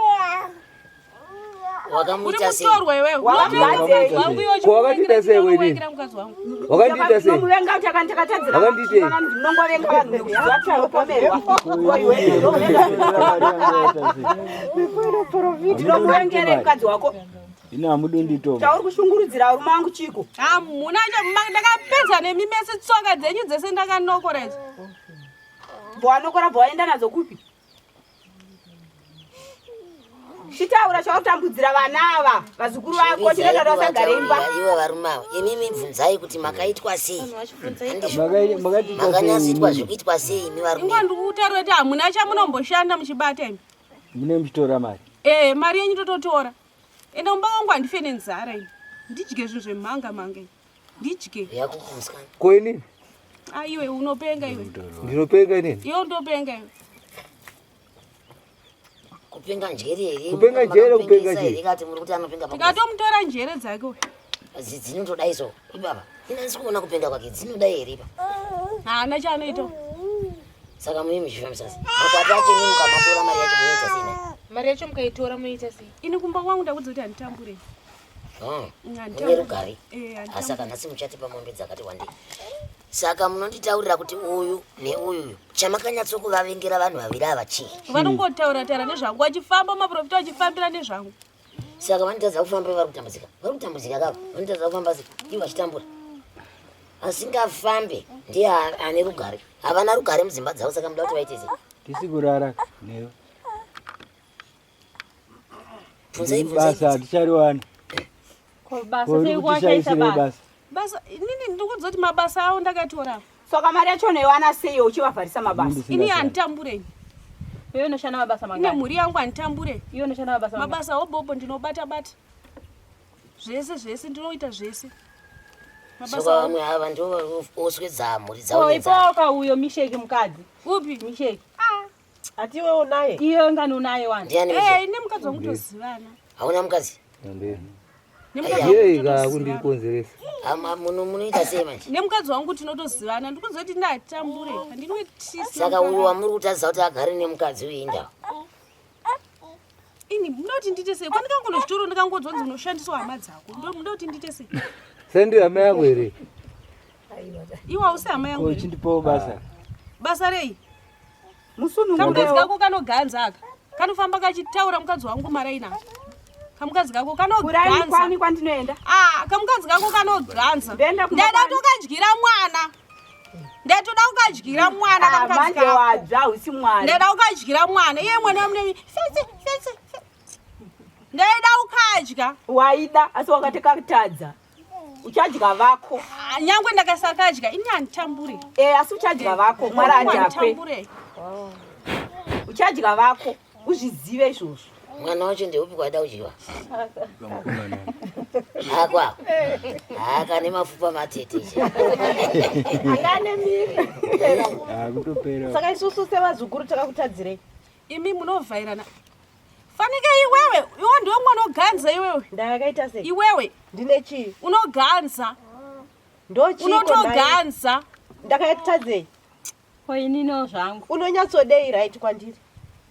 C: Wakamuita sei?
A: mutorwa iwewe.
K: Wakamugadzei?
A: Wangu iwe
H: Ko wakatiita sei wewe inini?
A: uchimuvengira mukadzi wangu.
H: Wakandiita sei?
K: Ndinomuvenga kuti akandakatadzira
H: Wakandiitei?
K: vana ndinongovenga vanhu nekuziva kuti unopomerwa. Ndinomuvengerei mukadzi wako.
L: Ini hamudi nditoma.
K: Chauri kushungurudzira varume vangu chiko?
A: Hamuna ndakapedza nemi mese tsoka dzenyu dzese ndakanokora idzi.
K: Bwanokora bwaenda nadzo kupi? Chitaura chauri kutambudzira vana ava vazukuru vako chinoita kuti vasagare imba.
C: Ivo varume ava, imimi bvunzai kuti makaitwa sei?
L: Makatiita sei?
C: Makanyatsoitwa
L: imimi?
C: zvekuitwa sei imi varume?
A: Ingwa ndikutaura kuti hamuna chamunomboshanda muchibata imi.
L: Mune muchitora mari.
A: Eh, mari yenyu tototora. Ende mumba wangu handife nenzara ini. Ndidye zvinhu zvemhanga mhanga ini. Ndidye.
C: Yakukumusana.
H: Koinini?
A: Ah, iwe unopenga iwe.
H: Ndinopenga inini?
A: Iwe unopenga iwe.
C: Kupenga njere here?
H: Kupenga njere, kupenga
C: Makapengesa
H: chii?
C: here kati muri kuti anopenga pakufa?
A: Tikatomutora njere dzake uyu.
C: Dzinotodai so. Ibaba, ini handisi kuona kupenga kwake. Dzinodai here ipa?
A: Haana chaanoita.
C: Saka muye muchifambisa sei? Makwati acho imi mukamatora mari yacho munoita sei nayo?
F: Mari yacho mukaitora munoita sei?
A: Ini kumba kwangu ndakudza kuti handitambure.
C: Hmm.
A: Handitambure.
C: Mune rugare.
A: Eh, handitambure.
C: Saka nhasi muchatipa mombe dzakati wandei. Saka munonditaurira kuti uyu neuyu chamakanyatsokuvavengera vanhu vaviri ava chii?
A: Vanongotaura taura nezvangu vachifamba maprofita vachifambira nezvangu.
C: Saka vanotadza kufamba vari kutambudzika. Vari kutambudzika kava. Vanotadza kufamba sei? Ivo vachitambura. Asingafambe ndiye ane rugare. Havana rugare mudzimba dzavo saka muda kuti vaite sei?
L: Tisi kurara newe.
C: Bvunzai, bvunzai.
L: Basa hatichariwana.
A: Ko basa
L: Ko
A: sei
L: uri
A: kwashaisa
L: kutishaisirei
A: basa?
L: basa?
A: Basa inini ndikudza kuti mabasa avo ndakatora.
K: Saka mari yacho unoiwana sei uchivavharisa mabasa?
A: Ini handitambure ini.
M: Iwe unoshanda mabasa
A: Ine
M: mangani?
A: mhuri yangu handitambure.
M: Iwe unoshanda mabasa mangani?
A: Mabasa obobo ndinobata bata. Zvese zvese ndinoita zvese.
C: Saka vamwe ava ndivo oswedza mhuri dzavo
M: Ko
C: nenzara.
M: ipoka uyo Misheki mukadzi.
A: Upi?
M: Misheki.
J: Atiwe unaye.
M: Iye ngani unaye wani?
C: Ndiani
A: Eh,
C: Misheki?
A: ine mukadzi wangu tozivana.
C: Hauna mukadzi?
A: Nemukadzi wangu
H: Yei ka
A: totozivana.
H: kundikonzeresa.
C: Ama munoita sei manje?
A: Nemukadzi wangu tinotozivana. Ndikudza kuti ndatambure. Handinoitisi.
C: Saka uyu wamuri kutadza kuti agare nemukadzi uyu indawa.
A: Ini munoti ndiite sei? Kwandikangono chitoro ndikangonzwa kunzi unoshandiswa hama dzako. Munoda kuti ndiite sei?
H: Sendi hama yako here?
A: Iwe hausi hama yangu.
L: Ko
A: here?
L: chindipawo basa.
A: Basa rei?
K: Musunungure.
A: Kamukadzi kako kanoganza aka. Kanofamba kachitaura mukadzi wangu maraina. Kamukadzi kako
K: Kuraini
A: kanoganza.
K: kwani kwandinoenda?
A: Ah, kamukadzi kako kanoganza.
K: Ndenda kumba
A: Ndada
K: kwani.
A: tokadyira mwana. Ndatoda kukadyira mwana
K: Ah,
A: kamukadzi
K: manje
A: kako.
K: wadzva hausi mwari.
A: Ndada kukadyira mwana. Iye mwana wamune fenzi fenzi. Ndaida kukadya.
K: Waida asi wakatekatadza. Uchadya vako.
A: Ah, Nyangwe ndakasakadya ini handitambure.
K: Eh, asi uchadya vako. Mwari adhakwe.
A: Handitambure.
K: Uchadya vako. Uzvizive izvozvo.
C: Mwana wacho ndeupi kwaida kudyiwa? Ako ako. Aka nemafupa matete.
J: Angane miri.
L: Akutopera.
J: Saka isusu sevazukuru takakutadzirei.
A: Imi munovhairana.
D: Fanike iwewe, iwe ndiwe mwana unoganza iwewe.
J: Ndakaita sei?
D: Iwewe.
J: Ndine chii?
D: Unoganza.
J: Ndochii?
D: Unotoganza.
J: Ndakatadzei?
M: Ko inino zvangu.
J: Unonyatsodei right kwandiri?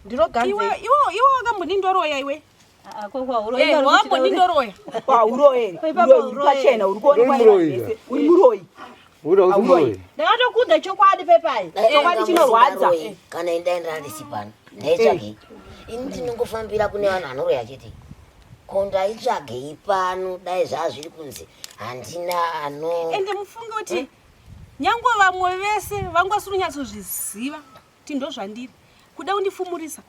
J: Ndinoganzei?
D: Iwe iwe iwe wakambondindoroya iwe.
M: Eh,
D: wakambondindoroya.
K: Wauroyi. Pachena uri kuonekwa
H: Uri muroyi.
K: nevese. Uri muroyi.
H: Uri hausi muroyi.
A: Ndakatokudza chokwadi pepai.
K: Chokwadi chinorwadza.
C: Kana indaenda ndisi pano ndaitsvagei ini ndinongofambira kune vanhu vanoroya chete ko ndaitsvagei pano dai zvazviri kunzi handina ano
D: Ende mufunge kuti nyangwe vamwe vese vanga vasiri kunyatsozviziva kuti ndozvandiri. Kuda kundifumurisa.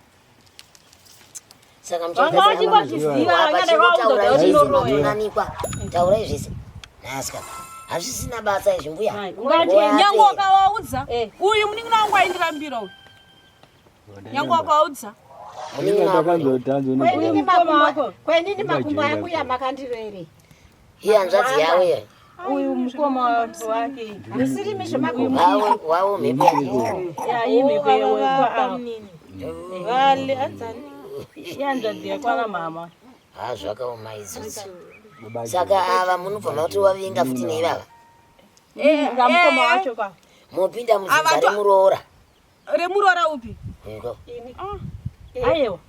C: Saka
M: Vanga vachingozviziva, vanga ndakaudza kuti unoroya.
C: muchaananikwa taurai zvese nhasika hazvisina basa izvi mbuya
D: Nyangwe wakawaudza. Uyu munin'ina wangu aindirambira uyu. Nyangwe wakawaudza.
G: Kwenini makumbo kwenini makumbo angu yamakandirere
C: Iye hanzvadzi yavo iye.
M: Uyu mukoma wake.
G: Musirimi zvemakumbo.
C: Wawo wawo mhepo yake.
M: Ya, iyi mhepo yewe.
F: Vale, anzani.
M: Ihanzvadzi yekwana mama.
C: Ha zvakaoma izvozvi. Saka ava munobva matovavinga futi neivava.
M: Ngamukoma wacho kwa.
C: Mopinda mudzinza
D: Ava to-
C: remuroora.
D: Remuroora upi?
C: Ngo.
M: Aiwa.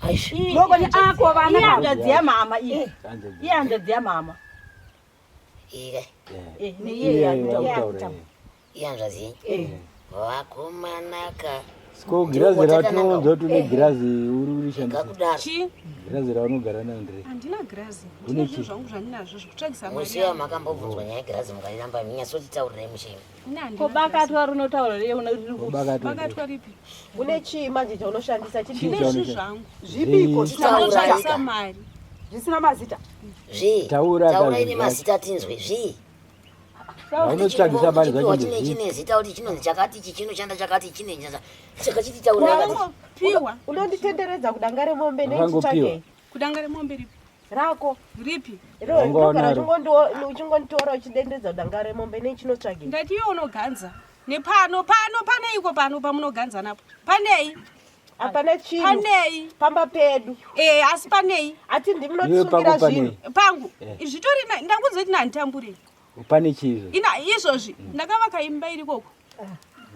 K: Ngoko ni ako vana
A: Ihanzvadzi yamama iyi. Ihanzvadzi yamama.
C: Ire.
A: Eh, neiye yakutaura.
C: Ihanzvadzi yenyu. Vakomanaka.
L: Ko girazi ratinounza kuti une girazi uri kurishandisa.
C: Kakudaro.
D: Chii?
L: Girazi raunogara nayo ndere.
D: Handina girazi.
L: Une
D: Ndine
L: chii?
D: zvinhu zvangu zvandinazvo zvekutsvagisa mari.
C: Musi wamakambobvunzwa nyaya yegirazi mukairamba minyatsotitaurirei muchemi.
A: Ko bakatwa rinotaura rei
D: Bakatwa ripi?
J: Une chii manje chaunoshandisa?
L: Chii
D: Ndine
L: chaunoshandisa?
D: zvinhu zvangu.
K: Zvipiko
D: Zvinotsvagisa mari.
K: Zvisina mazita.
C: Zvii?
L: Taura
C: Taurai
L: kazi
C: nemazita tinzwe. Zvii?
L: Vaunotsvagisa mari
C: Chipiwa
L: zvacho
C: chine
L: ndezvipi?
C: chine zita kuti chinonzi chakati ichi chinoshanda chakati chine chakachititaurai
D: Piwa.
J: Unonditenderedza kudanga remombe
L: Wakangopiwa.
J: nechitsvagei?
D: Kudanga remombe ripi?
J: Rako.
D: Ripi?
L: Wanga
J: Rinogara
L: wanaro.
J: uchingonditora uchidendedza kudanga remombe nechinotsvagei?
D: Ndati iwe unoganza. Nepano pano paneiko pano pamunoganza napo? Panei?
J: Hapana chinhu.
D: Panei?
J: Pamba pedu.
D: Eh, asi panei?
J: Ati
L: Iwe
J: ndimunotisungira
L: pako
J: zvinhu.
L: panei?
D: Pangu.
L: Eh.
D: Zvitori ndakudza kuti nanditambure.
L: Pane chii izvo?
D: Ina izvozvi ndakavaka imba iri koko.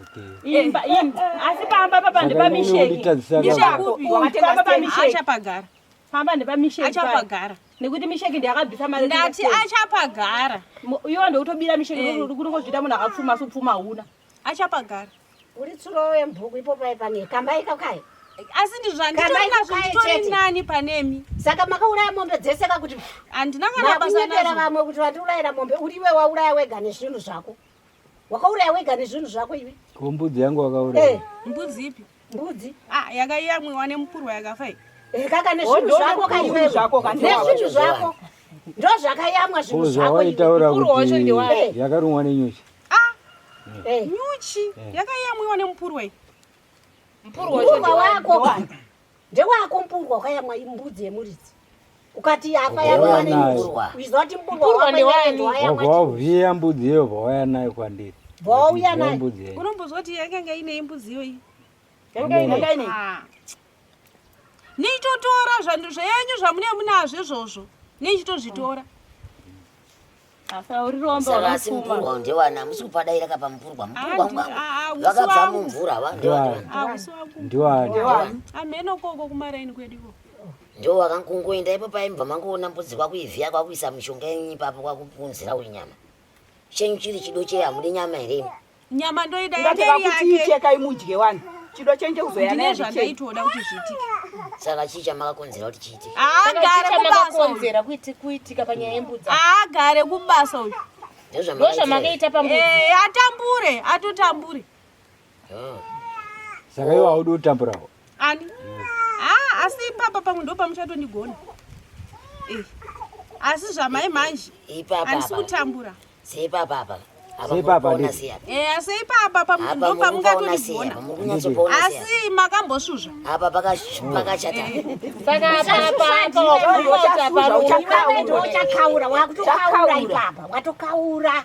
L: Okay.
A: Imba imba. Asi pamba papa
L: Saka inini
A: ndepamisheki.
L: unditadzisa
D: Misheki
L: ka-
D: upi?
A: Pamba pamisheki.
D: Achapagara.
A: Pamba ndepamisheki.
D: Achapagara.
A: Nekuti misheki ndiyakabvisa mari.
D: Ndati achapagara.
A: Iwe ndokutobira misheki
D: Eh.
A: kunongozviita munhu akapfuma asi upfuma hauna.
D: Achapagara.
G: Uri tsuro yemubhuku ipo pai pane kambai kakai.
D: Asi ndizvanditori nazvo nditori nani panemi.
G: Saka makauraya mombe dzese kakuti
D: handina kana basa
G: makunyepera
D: nazvo.
G: vamwe kuti vandiurayira mombe uriwe wauraya wega nezvinhu zvako. Wakauraya wega nezvinhu zvako iwe.
L: Ko mbudzi yangu wakauraya.
G: Eh,
D: Mbudzi ipi?
G: Mbudzi.
D: Ah, yakayamwiwa nemupurwa yakafa iyi.
G: Eh, kaka nezvinhu zvako kaiwewe. Nezvinhu zvako. Ndozvakayamwa
L: Ko
G: zvinhu zvako iwe.
L: zvawaitaura
D: Mupurwa wacho
L: kuti
D: ndewani?
L: yakarumwa nenyuchi.
G: Eh.
D: Nyuchi
L: Eh.
D: yakayamwiwa nemupurwa iyi.
G: Mpurwa wako. Ndewako mpurwa wakayamwa mbudzi yemuridzi. Ukati yafa yamwiwa
L: Wauya nayo.
G: nenyuchi. Uchiziva kuti mpurwa
F: Mpurwa
G: wako
F: ndewani?
G: iwewe wayamwa
L: Wabva wavhiya mbudzi iyo bva wauya nayo kwandiri.
G: Bva wauya
L: Vhiya
G: nayo.
L: mbudzi yenyu.
D: Unombozwa kuti yakanga inei mbudzi iyoyi?
L: Yanga inei.
K: Yanga inei.
D: Ah. Nichitotora zvandu zvenyu zvamune munazvo izvozvo. Nichitozvitora.
M: Asa uri rombe
C: Saka asi
M: wakapfuma.
C: mupurwa ndewana hamusi kupadaira kapa mupurwa mupurwa
D: Ah,
C: mwangu
D: ah, usi
C: vakabva
D: wangu.
C: mumvura va
L: Ndewani?
D: Ah, usi wangu.
L: Ndiwani?
D: Ameno koko kumaraini kwedu ikoko.
C: ndo wakangungoenda ipo paimubva mangoona mbudzi kwakuivhiya kwakuisa mishonga yenyu ipapo kwakupunzira uyu nyama chenyu chiri chido chei hamudi nyama here imi
D: Nyama ndoida
K: Ngati
D: yake iri
K: vakuti
D: yake.
K: ichekai mudye wani. Chido chenje kuzoyana
D: Ndine zvandaitoda kuti zviitike.
C: saka chii chamakakonzera kuti chiitike
D: Haagare kubasa uyu.
F: makakonzera kuitika panyaya yembudzi.
D: Haagare kubasa uyu.
F: Ndozvamakaita pambudzi.
D: Eh, atambure, atotambure.
L: Saka iwe haudi kutamburawo.
D: Ani? Ah, asi ipapa pamwe ndo pamuchatondigona. Eh. Asi zvamai manje.
C: Ipapa
D: Handisi
C: apa.
D: kutambura.
C: seipapa apa apa
L: Seipapa
C: murikuona
L: nditi.
C: sei apa
D: Eh, asi ipapa pamwe
C: apa
D: ndo
C: murikupaona sei
D: pamungatondigona.
C: apa murikunyatsopaona sei apa?
D: Asi makambosvuzva.
C: apa pakachata
F: Saka apa apa apa
G: Iwewe ndochakaura wakutokaura ipapa watokaura.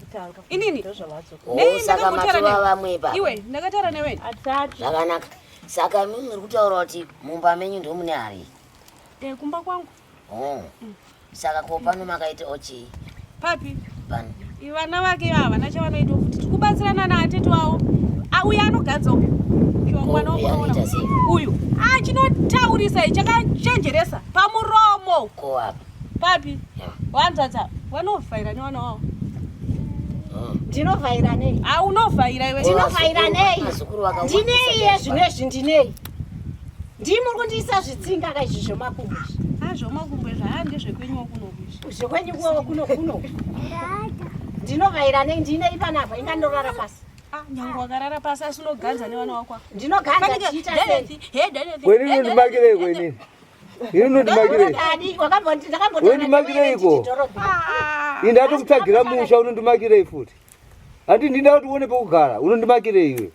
J: kekutanga.
D: Inini?
J: Ndozvavadzoka.
C: Oh,
D: Nei,
C: saka
D: ndakambotaura
C: matova
D: newe.
C: vamwe baba.
D: Iwe, ndakataura newe.
C: Zvakanaka. Saka imimi muri kutaura kuti mumba menyu ndomune hari.
D: Eh, kumba kwangu.
C: Oh. Saka ko pano makaita ochii?
D: Papi?
C: Pano.
D: Vana vake ava havana chavanoita futi. Tiri kubatsirana naatete wavo. Ah, uyu anogadza uyu. Uyu mwana
C: Uyu
D: wamunoona.
C: anoita sei?
D: Uyu. Ah, chinotaurisa ichi chakachenjeresa pamuromo.
C: Ko apa?
D: Papi? Wanzatsa. Vanovhaira nevana wavo.
G: Ndinovhaira nei?
D: Ah, unovhaira iwe.
G: Ndinovhaira nei?
C: Vazukuru vakawandisa
G: Ndinei iye zvinezvi ndinei? Ndimi muri kundiisa zvitsinga ka izvi zvomakumbo izvi.
D: Ah, zvomakumbo izvi haa ndezvekwenyuwo kuno izvi.
G: Zvekwenyu kuno kuno kuno. Ndinovhaira nei? Ndinei panapa? Inga ndorara pasi.
D: Ah, nyange wakarara pasi asi unoganza nevana wako.
G: Ndinoganza ndichiita sei?
H: Kwenini unondimakirei kwenini? Ini unondimakirei?
G: Adi, wakamboti ndakambotaura
H: Unondimakireiko? Ini ndatokutsvagira musha unondimakirei futi. Handi ndinda kuti uone pekugara, unondimakirei iwe.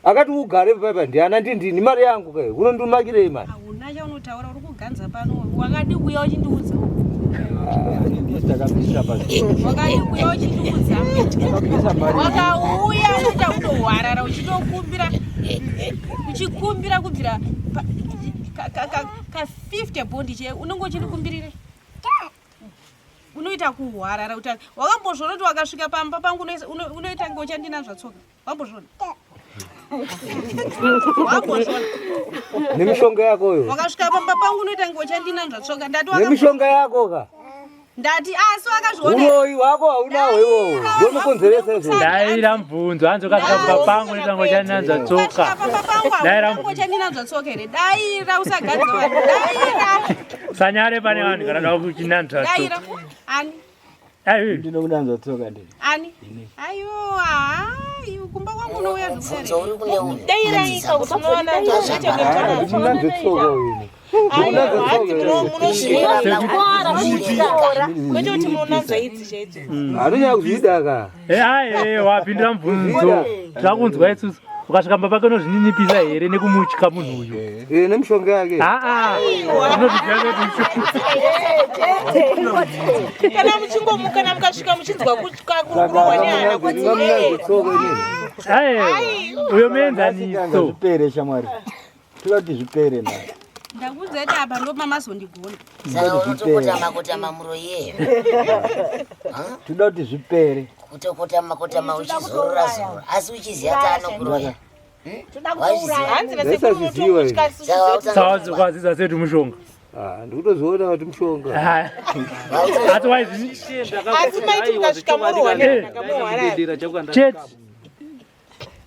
H: Akati ugare paipa ndiana ndindini mari yangu kai, unondimakirei mani?
D: Hauna chaunotaura uri kuganza pano. Wakadi kuuya uchindiudza. Wakadi kuuya uchindiudza. Wakauya uchiita kutohwarara uchitokumbira uchikumbira kubvira pa- ka- ka- ka- ka 50 bond che unenge uchindikumbirire unoita kuhwarara kuti wakambozviona kuti wakasvika pamba pangu unoita kunge uchandinanzva tsoka wambozviona wambozviona
H: Nemishonga yakoyo.
D: wakasvika pamba pangu unoita kunge uchandinanzva tsoka ndati waka-
H: Nemishonga yako ka.
D: ndati asi wakazviona
H: Uroyi hwako haunawo iwowo. Ndomukonzeresa izvozvo.
E: Daira mubvunzo hanzi ukasvika pamba pangu unoita kunge uchandinanzva tsoka. Daira
D: pangu uchandinanzva tsoka here daira usagadza vanhu daira
E: Sanyare pane vanhu kana da kuchinanzva
D: daira
E: tsoka.
D: ani
E: Ai,
L: ndinokunanzva tsoka ndini.
D: ani ayo hai kumba kwangu unouya
C: Mubvunzo uri kune uyu.
F: Dairaika kuti munowananzva
H: Ndinanzve tsoka uyu.
F: kwete kuti munonanzva idzi chaidzo.
H: Hanonyanya kuzvida ka.
E: Ai, wapindura mubvunzo. Takunzwa isusu. Ukasvika pamba pake unozvininipisa here nekumutya munhu uyu?
H: Eh, nemishonga yake.
E: Aa, unozviziva kuti
F: Kana muchingomuka kana mukasvika muchinzwa kurohwa nehana kuti
H: Ndingamunanzve tsoka inini.
E: Ai, uyo muenzaniso.
L: Zvipere shamwari. Toda kuti zvipere nhasi.
D: ndakuudza kuti apa ndo mamazondigona
C: Saka unotokotama kotama muroyi iyeyo.
L: Toda kuti zvipere.
C: Kutokotama kotama uchizorora zorora asi uchiziva kuti anokuroya.
F: Hanzi nasekuru
H: Ndaisazviziva
F: unototya
H: ini.
E: Saka wadzidza sei kuti mushonga?
H: Ah, ndikutoziona kuti mushonga.
E: Asi waizvi
F: Asi maiti mukasvika morohwa nehana kamuhwarara.
E: Chete.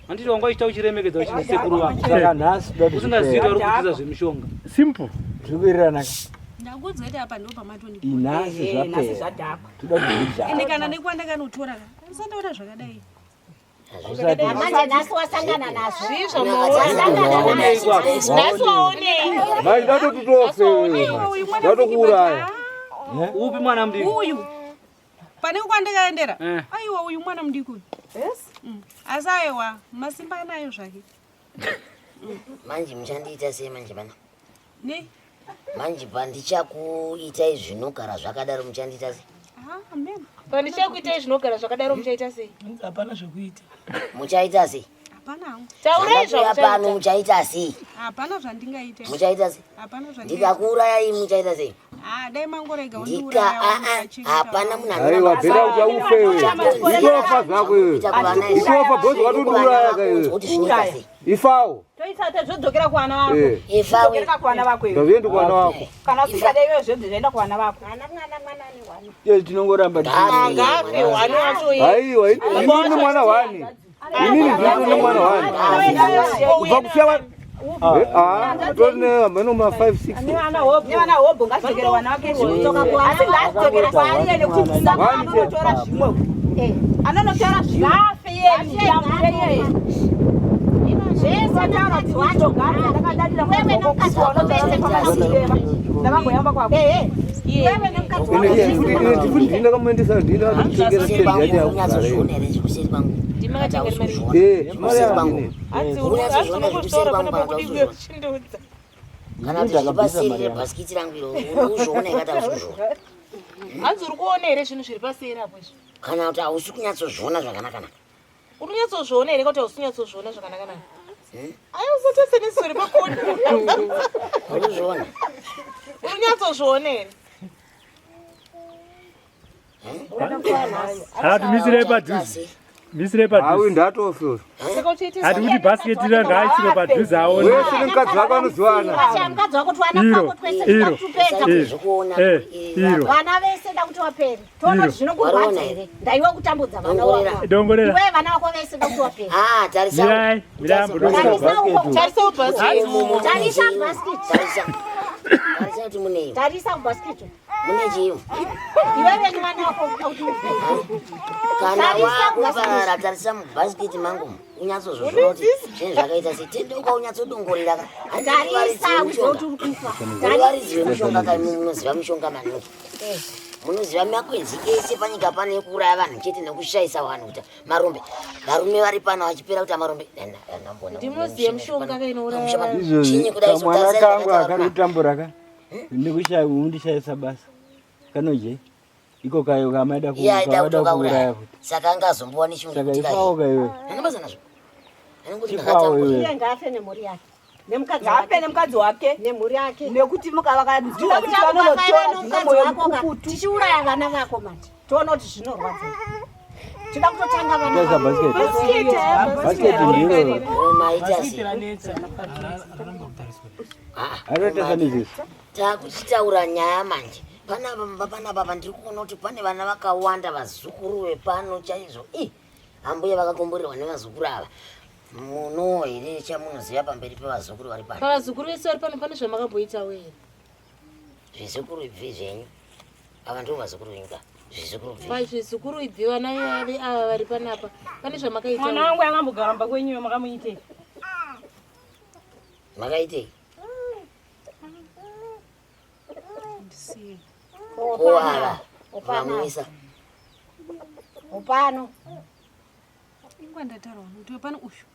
N: Handiti wanga uchiita uchiremekedza uchina sekuru vako.
L: Saka nhasi toda kuti
N: Usingazivi
L: zvipere.
N: vari kudzidza zvemishonga.
E: Simple.
L: Tiri kuwirirana ka.
D: Ndakuudza kuti apa ndo pamatoni.
L: Inhasi zvapera. Toda kuzvidhakwa.
D: Ende kana nekwandakanotora ka. Usandaona zvakadai.
G: Manje nhasi wasangana nazvo.
F: Nhasi waonei?
H: Mai ndatoti tofe. Ndatokuuraya.
N: Upi mwana mudiki?
D: Uyu. Pane kwandakaendera.
N: Eh.
D: Aiwa uyu mwana mudiki uyu.
J: Yes.
D: Asi aiwa masimba anayo zvake.
C: Manje muchandiita sei manje pana?
D: Nei?
C: Manje pandichakuitai zvinogara zvakadaro muchandiita sei?
D: Ah, amen.
F: Pandichakuitai zvinogara zvakadaro muchaita sei?
O: Hapana zvekuita.
C: Muchaita sei?
D: Hapana hangu.
F: Taurai
C: Zvandauya pano muchaita sei?
D: Hapana zvandingaita.
C: Muchaita sei?
D: Hapana zvandingaita.
C: Ndikakuurayai muchaita sei?
D: Ah, dai mangorega
C: Ndika
D: undiuraya.
C: aa hapana munhu
H: Aiwa bhera kuti aufe iwe. Itofa zvako iwe. Itofa bhozi watondiuraya ka iwe. Ifawo.
A: Toisa tazvodzokera kuana vako.
H: Eh.
K: Ifawe. Kuana vako iwe.
H: Ndazviendi kuana vako.
K: Kana usingade iwe zvenzi zvaenda kuana vako.
L: Iyo tinongoramba
F: Ngafe wani wacho iye.
H: Aiwa inini mwana wani. Inini ndini mwana wani. Kubva kusiya wa Ah, tone ameno ma 5 6.
K: Nevana hobho ngadzokere vana vake asi ngaadzokere kwaari iye nekuti saka anonotora zvimwe anonotora zvimwe iyeye ndavamboyamba kwako
H: Ini ndini ndakamuendesa ndini ndakatengera stand yacho yakugara. Eh, mari yangu ini.
C: Kana kuti zvipasirire bhasikiti rangu iro uzvoona ikati hausuzviona.
F: Hanzi uri kuona here zvinhu zviri paseri apo izvi?
C: Kana kuti hausi kunyatsozviona zvakanaka-naka.
F: Uri kunyatsozviona here kuti hausi kunyatsozviona zvakanaka-naka? Ayi usatese neziso repakona.
C: Uri kuzviona?
F: Uri kunyatsozviona here?
E: Hati misirei padhuze. Misirei padhuze.
H: Awi ndatofe.
F: Saka uchiita
E: Hati kuti bhasiketi ranga aisirwe padhuze aone.
H: Wese nemukadzi wako anoziwana.
G: Mukadzi wako twana
E: Iro,
G: kwako twese
E: iro,
G: tupedza.
E: iro, eh, iro.
G: Vana vese ndakuti wapere. Toona
E: Iro.
G: kuti zvinokurwadza here. Ndaiwe kutambudza vana wako.
E: Dongorera.
G: Iwe vana vako vese ndakuti wapere.
C: Ah, tarisa.
E: Mirai, mirai ambodongorera.
G: Tarisa uko.
F: Tarisa ubhasiketi.
G: Tarisa basket.
C: Tarisa. Tarisa kuti munei.
G: Tarisa basket.
C: Mune chiyo.
G: Iwewe ni vana vako ndakuti upere.
C: Kana
G: Tarisa
C: wakuparara tarisa mubhasikiti mangu unyatsozozviona kuti zvinhu zvakaita sei. Tendeuka unyatsodongorera ka.
G: Tarisa uzive kuti uri kufa.
C: Muri varidzi vemushonga kai munoziva mishonga maningi. Munoziva makwenzi ese panyika pano ekuuraya vanhu chete nekushayisa vanhu kuti marombe. Varume vari pano vachipera kuti marombe.
F: Ndinoziva mishonga kainouraya vanhu.
L: Izvozvi
C: Chinyi kudai
L: kamwana
C: sotarisa
L: kangu
C: zvakaita
L: akari kutambura ka. Ndikushaya undishayisa basa. Kanoje. Iko kayo kamaida
C: Iye aida
L: kavada
C: kutokauraya.
L: kuuraya futi.
C: Saka angazombowa nechimwe
L: Saka
C: kuti
L: ifawo
C: kai.
L: kaiwe.
C: Handina basa nazvo. Anongoti
L: Chifawo
C: ndakatambura.
L: iwe.
G: Iye ngaafe nemhuri yake. Nemukadzi
K: ngaafe nemukadzi wake
G: Nemhuri yake.
K: nekuti
G: Tinoda kuti
K: vanonotora
G: ukafa
K: zvine mwoyo
G: nemukadzi wako ka,
K: mukukutu
G: tichiuraya vana vako manje. Toona kuti zvinorwadza. Tinoda kutotanga vana
L: Tarisa
G: vako.
L: bhasiketi. Bhasiketi ndiro.
C: Maita sei?
L: Anotarisa neziso.
C: Takuchitaura nyaya manje. Panapa panapa pandiri kuona kuti pane vana vakawanda vazukuru vepano chaizvo. Ih, ambuya vakakomborerwa nevazukuru ava. Muno here chamunoziva pamberi pevazukuru vari pano?
F: Pavazukuru vese vari pano pane zvamakamboitawo here?
C: Zvizukuru ibvi zvenyu. Ava ndivo vazukuru venyu ka. Zvizukuru bvi.
F: Pazvizukuru ibvi vana ave ava vari panapa pane zvamakaitawo
A: Mwana wangu akambogara mumba kwenyu makamuitei?
C: Makaitei? Ko ava vamuisa.
G: Upano.
D: Ingwa ndataura kuti pano uyu.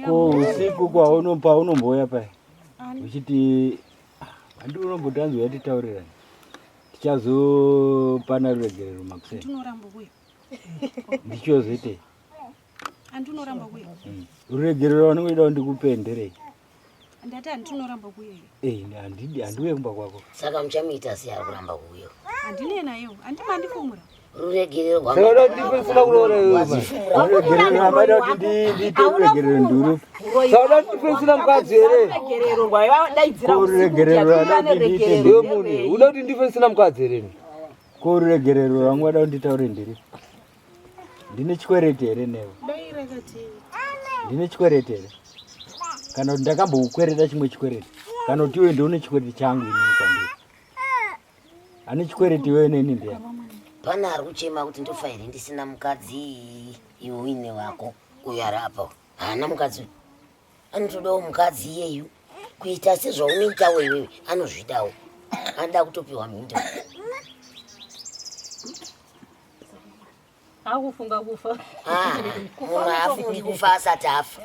L: Ko usiku kwauno paunombouya paya.
D: Ani?
L: Uchiti "Ah, handi unombotanzwa yatitaurirana. Tichazopana ruregerero makuseni.
D: Andinoramba kuya.
L: Ndichozoitei?
D: Andinoramba kuya.
L: Ruregerero vanongoida kuti ndikupenderei.
D: Ndati andinoramba kuya.
L: Eh, handidi handiuye kumba kwako.
C: Saka muchamuita sei ari kuramba kuuya?
D: Handine nayo. Andimandifumura.
C: Ruregerero
H: Saka uda kuti ndife ndisina kuroora iwe pa.
L: Ruregerero amaida kuti ndiite ruregerero nduru.
H: Saka uda kuti ndife ndisina mukadzi here?
K: ruregerero rwaivadaidzira
L: Ko ruregerero rwada kuti ndiite
H: Iwe munhu, uda kuti ndife ndisina mukadzi here?
L: Ko ruregerero rwangu wada kuti nditaure ndiri. Ndine chikwereti here newe?
F: Dai rakati
L: Ndine chikwereti here? Kana kuti ndakambokukwereta chimwe chikwereti? Kana kuti iwe ndiune chikwereti changu inini kwandiri. Ane chikwereti iwewe neni ndiani?
C: Pane ari kuchema kuti ndofa here ndisina mukadzi iwe uine wako uyo ari apa haana mukadzi uyu anotodawo mukadzi iyeyu kuita sezvaunoitawo iwewe anozvidawo anoda kutopiwa mhinduro.
M: Akufunga kufa.
C: Ah, munhu haafungi kufa asati afa.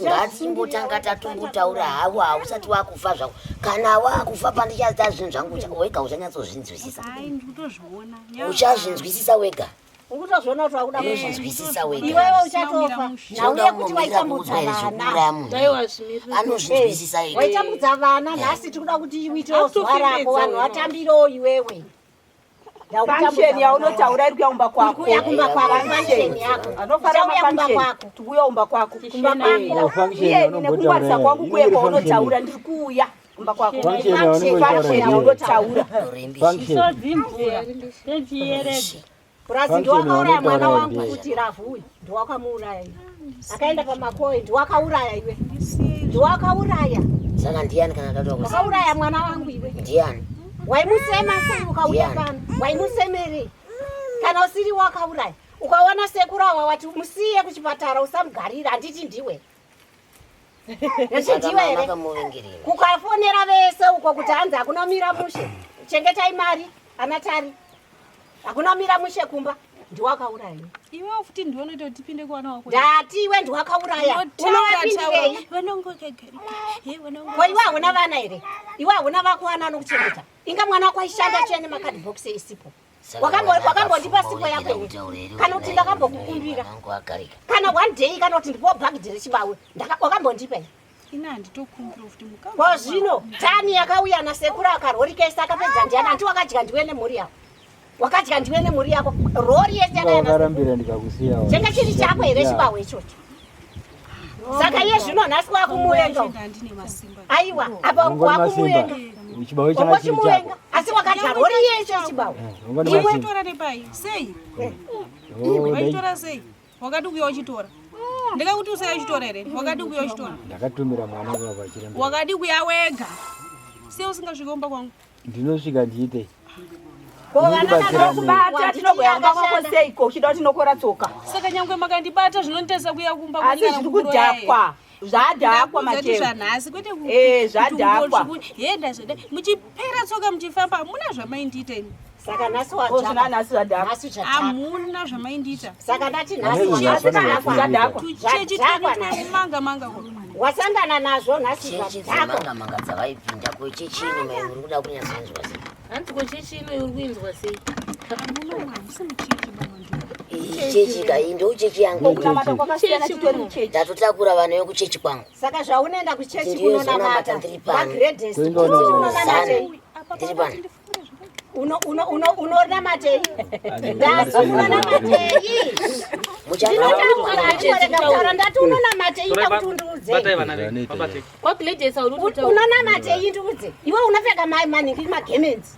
C: Ngatimbotanga tatombotaura havo, hausati wakufa zvako. Kana wakufa pandichaita zvinhu zvangu wega uchanyatsozvinzwisisa.
D: Ai, ndikutozviona.
C: Uchazvinzwisisa wega.
G: Ukutozviona kuti wakuda kufa.
C: Unozvinzwisisa wega.
G: Iwewe uchatofa. Nauye kuti waitambudza vana.
C: Anozvinzwisisa ega.
G: Waitambudza vana nhasi tikuda kuti uitewo zuva rako vanhu vatambirewo iwewe.
K: Function yaunotaura iri kuya kumba kwako.
G: Kuya kumba kwako, function yako.
K: Anofara
G: Uchauya kumba
K: mafunction.
G: kwako.
K: Tikuuya kumba kwako.
G: Kumba kwako.
L: Oh, function
K: Iye
L: yaunombotaura
K: nekungwarisa kwangu
L: iyi.
K: kuye
L: Iri
K: kwaunotaura
L: function.
K: ndiri kuuya kumba kwako.
L: Function yaunongotaura
K: Function
L: iyi.
K: yaunotaura.
L: Function.
M: Misodzi mvura. Techiyerera.
G: Purazi
L: Function
G: ndiwakauraya mwana
L: yaunotaura
G: wangu
L: iyi.
G: kuti ravhu uyu ndiwakamuuraya iwe. Akaenda pamakoi ndiwakauraya iwe. Ndiwakauraya.
C: Saka ndiani kana tatoa kusa?
G: Wakauraya mwana wangu iwe.
C: Ndiani?
G: Waimusema sei ukauya
C: Ndiani?
G: pano? Waimusemerei? Kana usiri wakauraya. Ukaona sekuru awa wati musiye kuchipatara usamugarira handiti ndiwe.
C: Saka
G: Ndiwe
C: mama
G: here?
C: akamuvengerei.
G: Kukafonera vese uko kuti hanzi hakuna mira mushe. Chengetai mari ana tari. Hakuna mira mushe kumba. Ndiwakauraya iwe.
D: Iwe futi ndiwe unoita kuti tipinde kuwana wako.
G: Ndati iwe ndiwakauraya. Unovapindirei? Ko iwe hauna vana here? Iwe hauna vako vana anokuchengeta. Inga mwana wako aishanda chene makadhibhokisi esipo.
C: Saka mwana
G: Wakambondipa
C: akafuma
G: sipo yako
C: woregera
G: here?
C: kutaura here
G: Kana kuti
C: kuti
G: ndakambokukumbira.
C: mwana wangu agarika.
G: Kana one day kana kuti ndipowo bhagidhi rechibawe. Wakambondipa here?
D: Ina handitokumbira futi mukama.
G: Ko zvino tani yakauya nasekuru akarori kese akapedza ndiani hanti wakadya ndiwe nemhuri yako. Wakadya ndiwe nemhuri yako. Rori yese yakauya nasekuru.
L: Wakarambira ndikakusiya.
G: Chenge chiri chako here chibawe ichocho? Saka iye zvino nhasi wakumuvenga.
D: Handine masimba.
G: Aiwa, apa
L: Ungori masimba.
G: wakumuvenga.
L: Chibawe changa chiri chako.
G: Wangochimuvenga asi wakadya rori yese chibawe.
L: Ungori
D: Iwe
L: masimba.
D: wachitora nepai? Sei?
L: Oh,
D: Wachitora sei? Wakadi kuuya uchitora. Ndikakuti usai uchitora here? Wakadi kuuya uchitora.
L: Ndakatumira mwana baba chiremba.
D: Wakadi kuuya wega. Sei usingasviki kumba kwangu?
L: Ndinosvika ndiite.
G: Ko vana
L: Unondibatsira nei?
K: Kubata tinogoya kumba kwako seiko uchida kuti tinokora tsoka.
D: Saka nyangwe makandibata zvinonditesa kuuya kumba
K: Asi
D: kwenyu kana
K: zviri
D: kukuroyai.
K: kudhakwa. Zvadhakwa
D: Ndakuudza kuti
K: mateo.
D: zvanhasi kwete
K: Eh, zvadhakwa.
D: Yenda zvada. Muchipera tsoka muchifamba hamuna zvamaindiita imi.
G: Saka nhasi
K: Ko zvina
G: wadzvaka.
K: nhasi zvadhakwa.
G: Nhasi zvadhakwa.
D: Hamuna zvamaindiita.
G: Saka ndati
L: Pane
G: nhasi
L: zvinhu
G: wadzvakwa.
L: zvafana
K: Zvadhakwa.
D: Tuchechi
G: Zvadhakwa
D: twedu
G: nhasi.
D: twemumanga manga ko.
G: Wasangana nazvo nhasi
C: Chechi
G: zvadhakwa.
C: dzemanga manga dzavaipinda ko chechi ino mai uri kuda kunyatsonzwa sei?
F: Hanzi ko chechi ino uri kuinzwa sei?
D: Hamuna hamusi muchechi baba ndiwe.
C: Iyi chechi ka iyi ndo chechi yangu.
K: Kunamata kwakasiyana titori muchechi.
C: Ndatotakura vana vekuchechi kwangu.
G: Saka zvaunoenda kuchechi
C: Ndiyo
G: kunonamata
C: zonamata ndiri pano.
G: pagredhesi
L: Kuinga unonamata.
G: unonamatei
C: Ndiri pano.
G: unonamatei ndasi unonamatei ndinotaura ndinorega kutaura ndati unonamatei ndakuti undiudze
N: Batai vana venyu. Vabatei.
F: Kwagladys hauri kutaura.
G: unonamatei ndiudze iwe unopfeka maningi magemenzi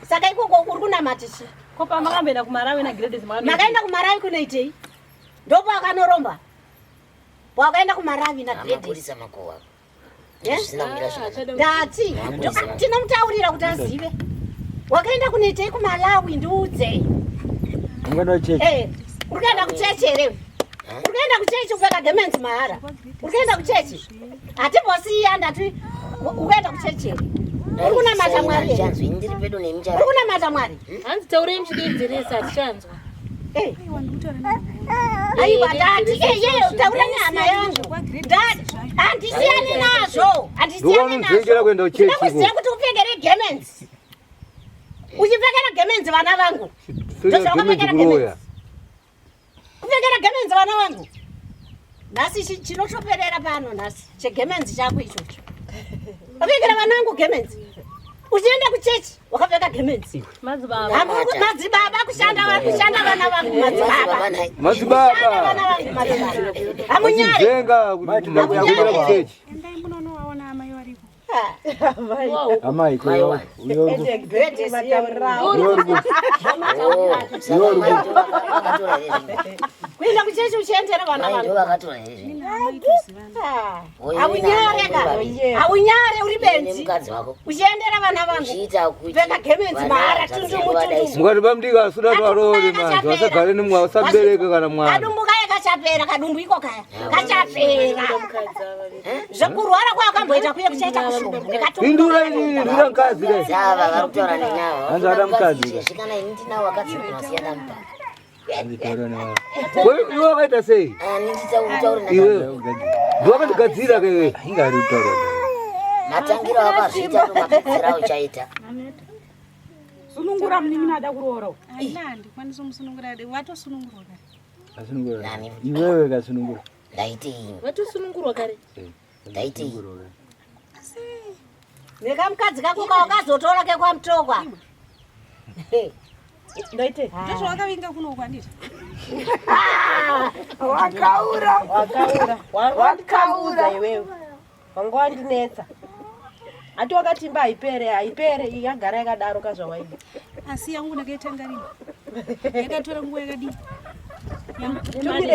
G: saka ikoko uri kunamata chi
M: Ko pamakamboenda kuMarawi naGladys makamboenda.
G: makaenda kumaravi kunoitei ndopawakanoromba pawakaenda kumaravi nagredhesi
C: Mapurisa makuhwa.
G: Eh?
C: Zvisina kumira zvakanaka.
G: ndati tinomutaurira kuti azive wakaenda kunoitei kumalawi ndiudze
L: Ungano chechi.
G: Eh, uri kuenda kuchechi here uri kuenda kuchechi kupfeka gemenzi mahara uri kuenda kuchechi hatimbosiya ndati uri kuenda kuchechi here uri kunamata mwari here
C: Chanzwi ndiri pedo nemi
G: uri
C: chara.
G: kunamata mwari
F: Hanzi taurei muchidedzeresa hatichanzwa.
G: Eh. aiwa ndati iye taura nyama yangu ndati handisiyani nazvo handisiyani
H: Ndokunonzvengera
G: nazvo
H: kuenda kuchechi
G: ndinokuziva
H: iko.
G: kuti upfekere gemenzi uchipfekera gemenzi vana vangu
H: Pfeka gemenzi kuroya.
G: kupfekera gemenzi vana vangu nhasi chinotoperera pano nhasi chegemenzi chako ichocho wapfekera vana vangu gemenzi uchienda kuchechi wakapfeka gemenzi
M: Madzibaba.
G: Madzibaba kushanda kushanda vana vangu madzibaba
H: Madzibaba.
G: Kushanda vana vangu madzibaba hamunyari
H: Vachinzvenga kuti kuenda kuchechi.
D: Endai munonovaona amai variko.
L: Amai ko iwe uri
G: Kuenda kuchechi uchiendera vana
C: Mai
G: vangu.
C: ndo vakatora here zvinhu?
G: Haunyare ka. Haunyare uri benzi.
C: Nemukadzi wako.
G: Uchiendera vana vangu.
C: Uchiita kuti
G: Pfeka gemenzi
C: vana
G: mahara
C: hanzvadzi
G: tundumu
C: yako vadai
G: tundumu.
H: Mukati bamudiki asuda twarori manje vasagare nemwana vasabereke kana mwana.
G: Kadumbu kaya kachapera kadumbu iko kaya. Kachapera. Zvekurwara kwakamboita kuye kuchaita kushoma.
H: Indura inini ndura mukadzi dai.
C: Dzava vari kutaura nenyaya.
L: Hanzi ada mukadzi ka.
C: Izvezvi kana ini ndinawo vakadzi vakasiyana mupaka.
L: Hanzi taura nawo.
H: Ko iwe wakaita sei?
C: Ani nditaura
H: Iwe. Ndiwakandigadzira ke iwe.
L: Inga ari kutaura.
C: Matangiro akazviita ndomapedzera uchaita.
K: Sunungura munin'ina ada kuroora.
D: Haina handikwanisi kumusunungura watosunungurwa kare.
L: Asunungura. Iwewe kasunungura.
C: Ndaitei?
F: Vatosunungurwa kare.
C: Ndaitei?
G: Nekamukadzi kako kawakazotora kekwamutokwa.
J: Ndaite.
D: Ndozvawakavinga kuno kwandiri.
J: Wakaura. Wakaura. Wakaura iwewe. Wanga wandinetsa. Ati wakatimba haipere, haipere yagara yakadaro kazvawaida.
D: Asi yangu ndakaitanga rini? Yakatora nguva yakadii?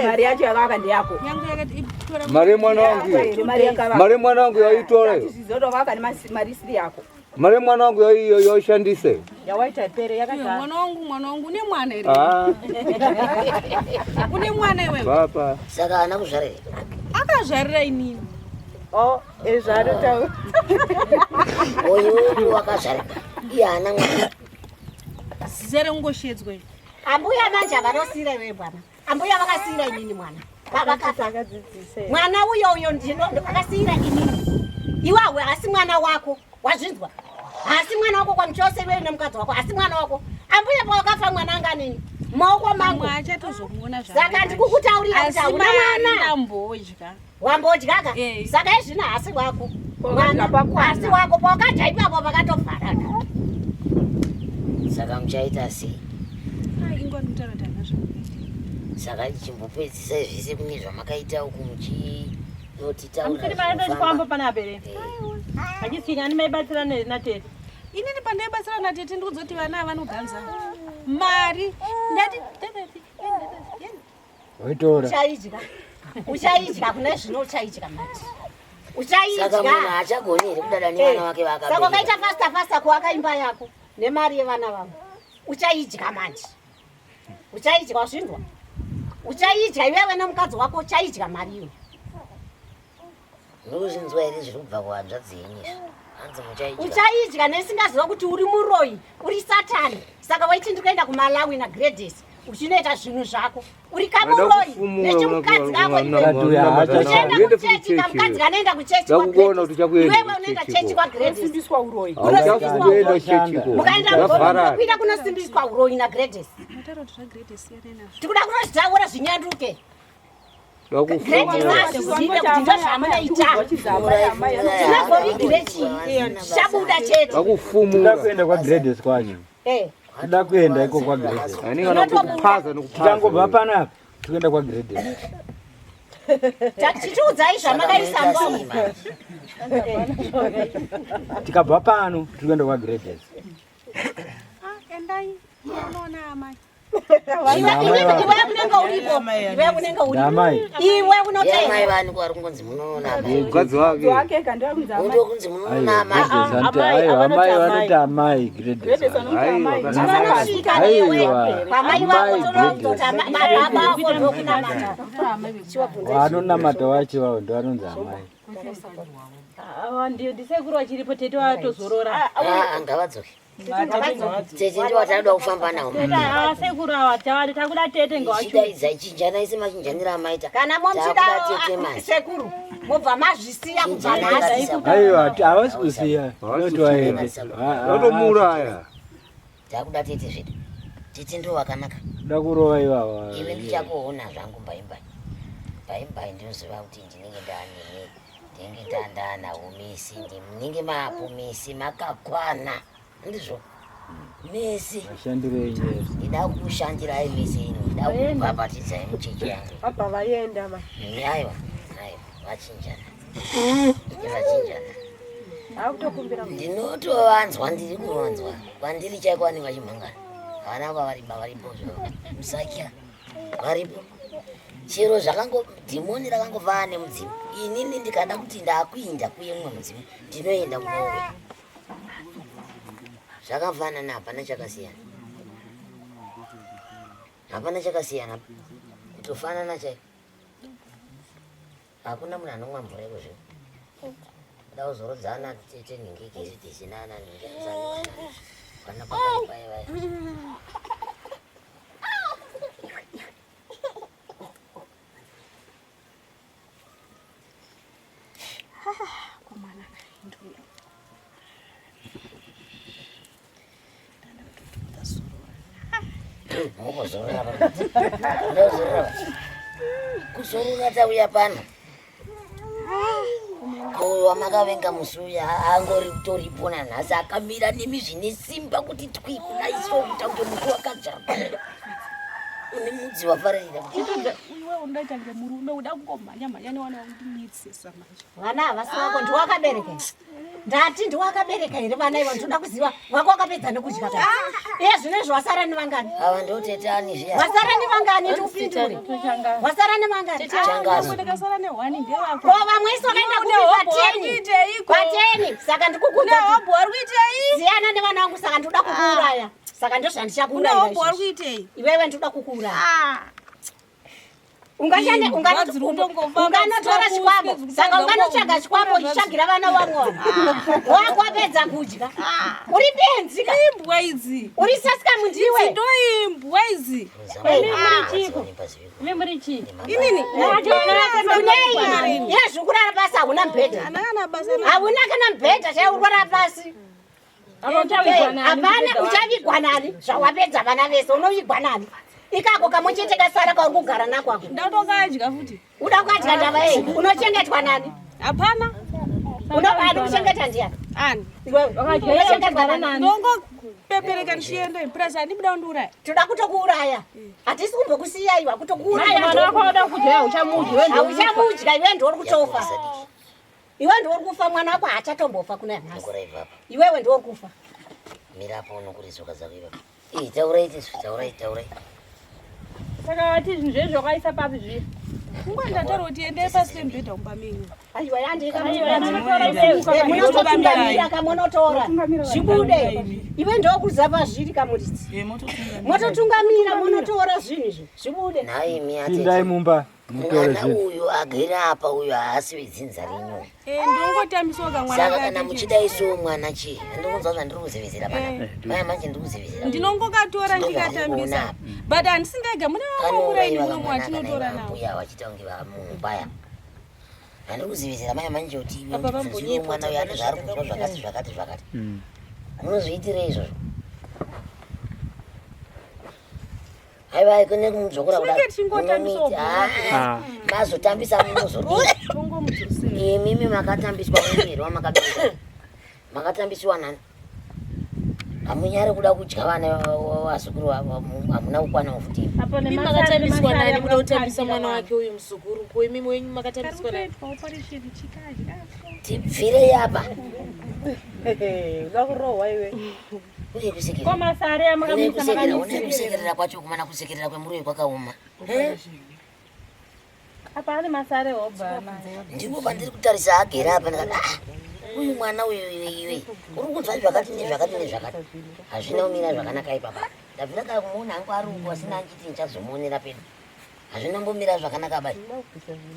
K: Mari yacho yakavaka ndeyako.
D: Yangu yakatora
H: Mari yemwana wangu iyo. Mari yemwana wangu yaitora iyo.
K: Zvizotovaka nemari isiri yako.
H: Mari yemwana wangu yaishandise.
J: Yawaita haipere yakagara.
D: Mwana wangu, mwana wangu une mwana here?
H: Ah.
D: Une mwana iwewe?
H: Papa.
C: Saka haana kuzvara here?
D: Akazvarira inini.
J: Oh, ezvaanotaura.
C: Uyu wakazvara. Iye haana mwana.
D: Zera rengoshedzwa iri.
G: Ambuya manje havanosiira iwewe bwana. Ambuya vakasiira inini mwana. Pavakafa. Mwana uyo uyo ndino vakasiira inini. Iwawe asi mwana wako. Wazvinzwa? Asi mwana wako kwamuchose iwewe nemukadzi wako. Asi mwana wako. Ambuya pawakafa mwana anga nini? Maoko mangu.
D: Achatozomuona
G: Saka ndikukutaurira kuti
D: Asi
G: hauna
D: mari
G: mwana.
D: ndambodya.
G: Wambodyaka? Saka izvino hasi wako. Mwana hasi wako pawakadya ipapo pakatovharana.
C: Saka muchaita sei?
D: Ai, ingwa ndikutaura kuti haana zvaakaita.
C: Saka chimbopedzisai zvese kune zvamakaita uku muchinotitaura.
A: Amusiri mari ndochikwambo panapa here? Hachisinya ani maibatsira natete.
D: Inini pandaibatsira natete ndikudzoti vana ava vanoganza mari ndati ndati
L: Waitora.
G: Uchaidya. Uchaidya kune zvino uchaidya manje. Uchaidya.
C: Saka munhu haachagoni here kudada nevana vake
G: Saka
C: vaakabereka?
G: ukaita fasta fasta kuaka imba yako nemari yevana vangu. Uchaidya manje. Uchaidya wazvinzwa? Uchaidya iwewe nemukadzi wako uchaidya mari iwe.
C: Murikuzvinzwa here zviri kubva kuhanzvadzi yenyu izvi? Hanzi muchaidya.
G: Uchaidya nesingaziva kuti uri muroyi, uri satani. Saka waiti ndikuenda kuMalawi naGrades uchinoita zvinhu zvako. Uri kamuroyi nechimukadzi kako iwewe. Uchienda kuchechi kamukadzi kanoenda kuchechi
H: Ndakukuona kuti uchakuenda
G: Iwewe unoenda chechi kwaGrades.
K: Unosimbiswa uroyi.
H: Hauchakuenda kuchechiko.
G: Mukaenda
H: Zvavharana.
G: kuenda kunosimbiswa uroyi naGrades.
D: Mataura kuti zvaGrades siyanai nazvo.
G: Tikuda kunozvitaura zvinyanduke. Grades
H: Ndakufumura.
G: azvizive kuti ndozvamunoita. Tinozovigire chii? Zvichabuda chete.
H: Ndakufumura.
L: Toda kuenda kwaGrades kwacho.
G: Eh.
L: Toda kuenda iko kwaGrades.
H: Ani kana kupaza nokupaza.
L: Tichangobva panapa tikuenda kwaGrades.
G: Chichiudzai zvamakaisa mbomo.
L: Tikabva pano tikuenda kwaGrades.
D: Ah, endai munoona amai.
G: Iwe unenge uripo. Iwe unenge uripo.
L: Ndamai.
G: Iwe
C: Amai
G: unoteera.
C: vani vari kungonzi munoona amai.
H: Mukadzi wake.
K: Wake kandiwa kunzi amai.
C: Undo kunzi munoona amai.
L: Aiwa, amai vanoti amai Grades.
G: Vanosvika newe.
L: Aiwa.
G: Pamai vako
L: Amai
G: tonodzota
L: Grades.
G: baba vako ndokunamata.
L: Vanonamata wacho vavo ndovanonzi amai.
A: Awa ndisekuru vachiripo tete vatozorora.
C: Ah, ngavadzoke. Tete ndiwo watinoda kufamba nawo.
A: Tete ah sekuru awa tawati takuda tete ngawachu.
C: Chidaidza chinjanai semachinjaniro amaita.
G: Kana
C: Takuda tete
G: momuchida
C: manje.
G: sekuru mobva mazvisiya kubva nhasi.
L: Aiwa, havasi kusiya. Tinoti waende.
H: Vatomuuraya.
C: Takuda tete zvedu. Tete ndiwo wakanaka.
L: Toda kurova ivava.
C: Iwe ndichakuona zvangu mbaimbai. Mbaimbai ndinoziva kuti ndinenge ndaanini. Ndinenge ndandanawo misi. Ndinenge maapo misi makakwana. Ndizvo. Misi.
L: Vashandire enyu.
C: Ndida kukushandirai misi ino. Ndida kukubhabhatidzai muchechi yangu.
J: Vabva vaenda ma.
C: Aiwa, aiwa, vachinjana. Vachinjana. Ndinotovanzwa, ndiri kuvanzwa kwandiri chaiko, vanenge vachimhangana. Havana kwavari ba, varipo zvavo, musatya, varipo. Chero zvakango dhimoni rakangofana nemudzimu. Inini ndikada kuti ndakuinda kuye mumwe mudzimu, ndinoenda kunouya. Zvakafanana, hapana chakasiyana, hapana chakasiyana, kutofanana chaiko. Hakuna munhu anomwa mvura ikozvino. Kuda kuzorodzana tete nhingi gezi nana nhingi vana pakati paye vaya. Kuzorora tauya pano. Ko wamakavenga musi uya angori kutoripo nanhasi akamira nemi zvine simba kuti twi kuna iso kuita kunge muti wakadzvarwa une mudzi wafararira.
D: Iwe unoita kunge murume uda kungomhanya mhanya newana wandinetsesa manje.
G: Vana havasi vako, ndiwakabereka. Ndati ndiwakabereka here vana ivo? Ndinoda kuziva wako wakapedza nekudya ka. Iye zvino izvi wasara nevangani?
C: Ava ndotete ani zviya?
G: Wasara nevangani? Ndiupindure. Wasara nevangani?
C: Changazo.
D: Ndakasara nehwani ndewako.
G: Ko vamwe isu vakaenda kupi? Pateni. Pateni. Saka ndikukuudza
D: Une hobho wari kuitei?
G: Siyana nevana vangu, saka ndinoda kukuuraya. Saka ndozvandichakuuraya.
D: Une hobho wari kuitei?
G: Iwewe ndinoda kukuuraya. Ungashande
D: Imbwa dziri kutongofamba
G: unganotora
D: dzisina
G: chikwambo,
D: kusi-
G: saka unganotsvaga chikwambo uchitsvagira vana vamwe wako wapedza kudya. Uri benzi ka,
D: Imbwa idzi.
G: uri sasikamu ndiwe.
D: Idzi ndo imbwa idzi.
M: Imi muri chii?
D: Inini.
G: Unei yezvi kurara pasi, hauna mubhedha,
D: Ana kana basa.
G: hauna kana mubhedha chaiwo, uri kurara pasi.
M: Apa uchavigwa nani?
G: Hapana, uchavigwa nani zvawapedza vana vese? Unovigwa nani ikako kamwe chete kasara kauri kugara nako ako?
D: Ndatokadya futi.
G: Uda kukadya ndava yei? Unochengetwa nani?
D: Hapana.
G: Unobani kuchengeta ndiani?
D: Ani?
G: Iwewe unochengetwa nani?
D: Ndongopepereka ndichienda plus handibuda kundiuraya.
G: Toda kutokuuraya, hatisi kumbokusiya iwa, kutokuuraya.
A: Mwana wako anoda kudya, hauchamudyi, iwe ndiwe uri kufa.
G: Hauchamudya, iwe ndiwe uri kutofa, iwe ndiwe uri kufa. Mwana wako haachatombofa kuna nhasi.
C: Nokura ipapa.
G: Iwewe ndiwe uri kufa.
C: Mira apo unokurisoka dzako ipapa. Ii taurai tisu, taurai, taurai.
A: Saka wati zvinhu zvezvo zvakaisa papi zviya?
D: Kungoenda ndataura kuti endai pasi pemubhedha mumba menyu.
G: Aiwa, yandika.
A: Aiwa, munotora iwewe.
G: Munototungamira kamunotora zvibude. Iwe ndokuziva pazviri kamuridzi, mototungamira munotora zvinhu izvi zvibude.
C: Nhai imi
L: Pindai
C: atete.
L: mumba mutore
C: Mwana
L: zvinhu.
C: uyu agere apa uyu haasi wedzinza renyu.
D: Eh, ndongotambiswa kamwana
C: Saka kana
D: kake.
C: muchida isuwo mwana chii? Handikunzwa zvandiri kuzevezera panapa. Maya manje ndiri kuzevezera.
D: Ndinongokatora ndikatambisa. But handisi ndega, mune vamwe muraini
C: Kanouraiwa
D: muno
C: kamwana kana
D: mwatinotora navo.
C: mbuya vachiita kunge mumupaya. Handiri kuzevezera maya manje kuti iwe
F: Apa
C: ndibvunzirewo mwana uyu ane zvaari kunzwa zvakati zvakati zvakati. Munozviitirei izvozvo? Aiwa, kune kumudzokora kudaro.
D: Tinenge tichingotambisawo
C: Munomuita-
E: Ah.
C: Mazotambisa munozodii?
D: Tongomudzosera.
C: Imimi makatambiswa muviri wamakabika. Makatambisiwa nani? Hamunyari kuda kudya vana vazukuru hamuna kukwanawo futi.
A: Apo
F: Imi
A: nemasare
F: makatambiswa
A: nemasare
F: nani kuda kutambisa
A: akapakira
F: mwana
A: vanhu.
F: wake uyu muzukuru? Ko imi wenyu makatambiswa nani?
D: Kuitwa operation chikadya.
C: Tibvirei apa.
J: Uda kurohwa iwe.
C: Uye kusekerera.
A: Ko masare
C: Une
A: amakamisa
C: kusekerera, une
A: makamisa.
C: kusekerera kwacho kumana kusekerera kwemuroyi kwakaoma.
A: Apa ane masare hobha.
C: Ndipo pandiri kutarisa agere apa ndikati ah, uyu mwana uyu iwe iwe uri kunzwa zvakati nezvakati nezvakati. Hazvina kumira zvakanaka ipapa. Ndabvira kare kumuona hangu ari uko asina anchiti ndichazomuonera pedu. Hazvina mbomira zvakanaka bai.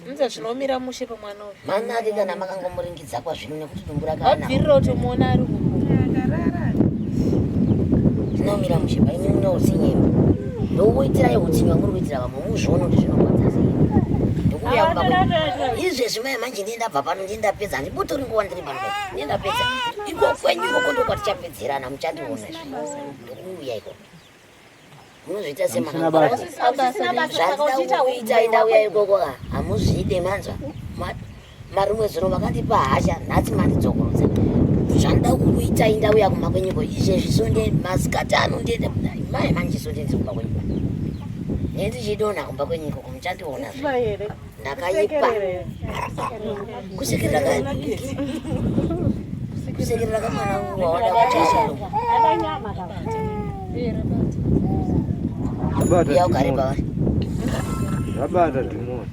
F: Nza zvinomira mushe pamwana uyu.
C: Mana ake kana makangomuringidza kwazvino nekuti dumbu rakaana.
F: Wabvirira utomuona ari uko.
C: Zvinomira mushe bai mune utsinye. Ndokuitirai utsinye wamuri kuitira vamwe muzvione kuti zvinorwadza sei. Ndokuuya kumba kwenyu. Izvezvi mai manje ndiye ndabva pano, ndiye ndapedza, handibotori nguva ndiri pano pai. Ndiye ndapedza. Iko kwenyu ikoko ndokwatichapedzerana, muchandiona izvi. Ndokuuya ikoko. Munozviita
L: Hamusina basa.
G: Hausisina basa, saka uchiita
C: Zvandida kuita ndauya ikoko ka hamuzvide manzwa. Marimwe zuro vakandipa hasha, nhasi mandidzokorodza. Zvandida kukuitai ndauya kumba kwenyuko izvezvi sonde masikati ano ndiende mai manje sonde ndiri kumba kwenyu. Nendichidonha kumba kwenyu ikoko muchandiona zve. Ndakaipa. Kusekerera ka. Kusekerera kamwana wawada kuchasha.
H: Rabata
C: Uya ugare
H: dhimoni.
C: pavari.
H: Rabata dhimoni.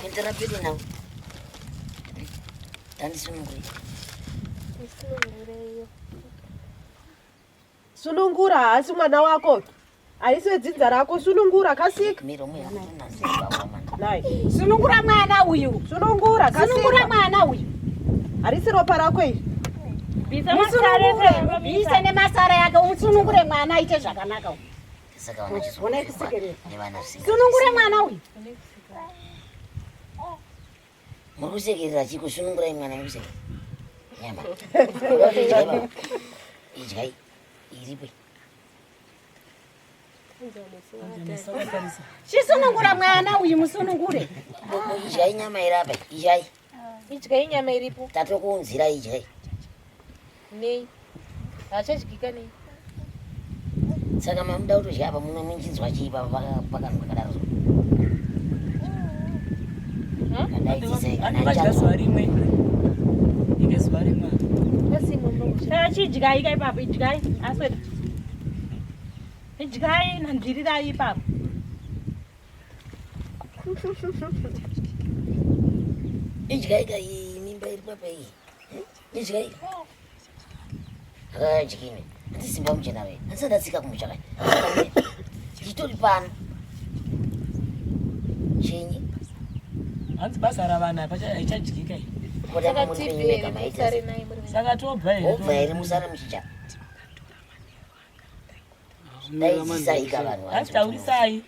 C: Kuendera pedo navo. Tandisunungure.
I: Ndisunungureiwo.
J: Sunungura haasi mwana wako. Haisi wedzinza rako sunungura kasika.
C: Miromo yako tunazibawamana.
J: Nai.
G: Sunungura mwana uyu.
J: Sunungura kasika.
G: Sunungura mwana uyu.
J: Harisi ropa rako iri.
M: Bvisa masara
G: Musunungure. Bvise nemasara yake umusunungure mwana aite zvakanaka uyu.
C: Saka vana
G: Ona kusekerera.
C: nevana zvisinga.
G: Sunungure mwana uyu.
C: Muri kusekerera chii kusunungurai mwana muri kusekerera. Nyama. Idyai baba. Idyai. Iripo.
G: Chisunungura mwana uyu musunungure.
C: Idyai nyama iri apa. Idyai.
F: Idyai nyama iripo.
C: Tatokuunzirai idyai.
F: Nei? Hachadyika nei?
C: Saka mamuda kutodya apa muno muchinzwa chii papa pakanhu kakadaro so. Kadaidzisai kana
B: Vadya
C: achanzwa.
B: zuva rimwe. Ine zuva rimwe.
A: Saka chidyai ka ipapo idyai asweda. Idyai nanzvirirai ipapo.
C: Idyai ka iyi mimba iri papa iyi. Idyai. Akadyini. Handisimba muchena we. Handisati ndatsika kumucha kai. Chitori pano. Chinyi.
B: Hanzi basa ravana haichadyika iyi.
C: Kotanga muri penyu mega maita.
B: Saka tobva here?
C: Wobva here musare muchicha. Daidzisai ka vanhu.
B: Hanzi taurisai.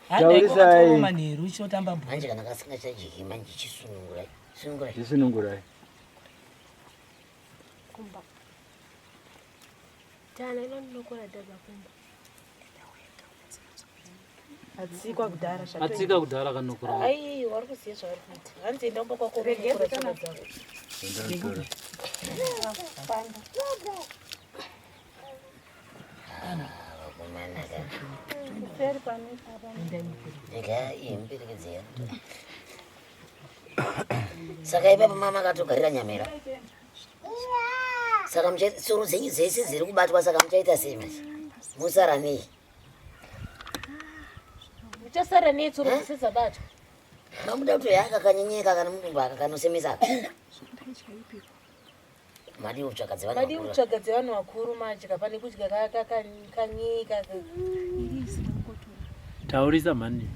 L: Taurisai.
B: Manheru ichotamba bhora.
C: Manje kana kasingachadyiki manje chisunungurai. Sunungurai.
L: Chisunungurai.
I: Kumba. Tana ino ndinokora dhadha kumba.
J: Atsikwa kudhara
N: Atsika kudhara kanokura.
F: Ai, wari kuziva zvavari kuita. Hanzi enda kumba kwako unokora tsoka dzako.
C: Vakomana ka. Rega iyi muperekedzera. Saka ipapo mama akatogarira nyamera. Saka tsoro dzenyu dzese dziri kubatwa saka muchaita sei manje? Musara nei?
F: Muchasara nei tsoro dzese dzabatwa?
C: Mamuda kutoyaka kanyenyeka kana mudumbu aka kanosemesa aka. Madii kutsvaga dzevanhu
F: Madii
C: vakuru.
F: kutsvaga dzevanhu vakuru madya pane kudya kanyika.
E: Taurisa mhani.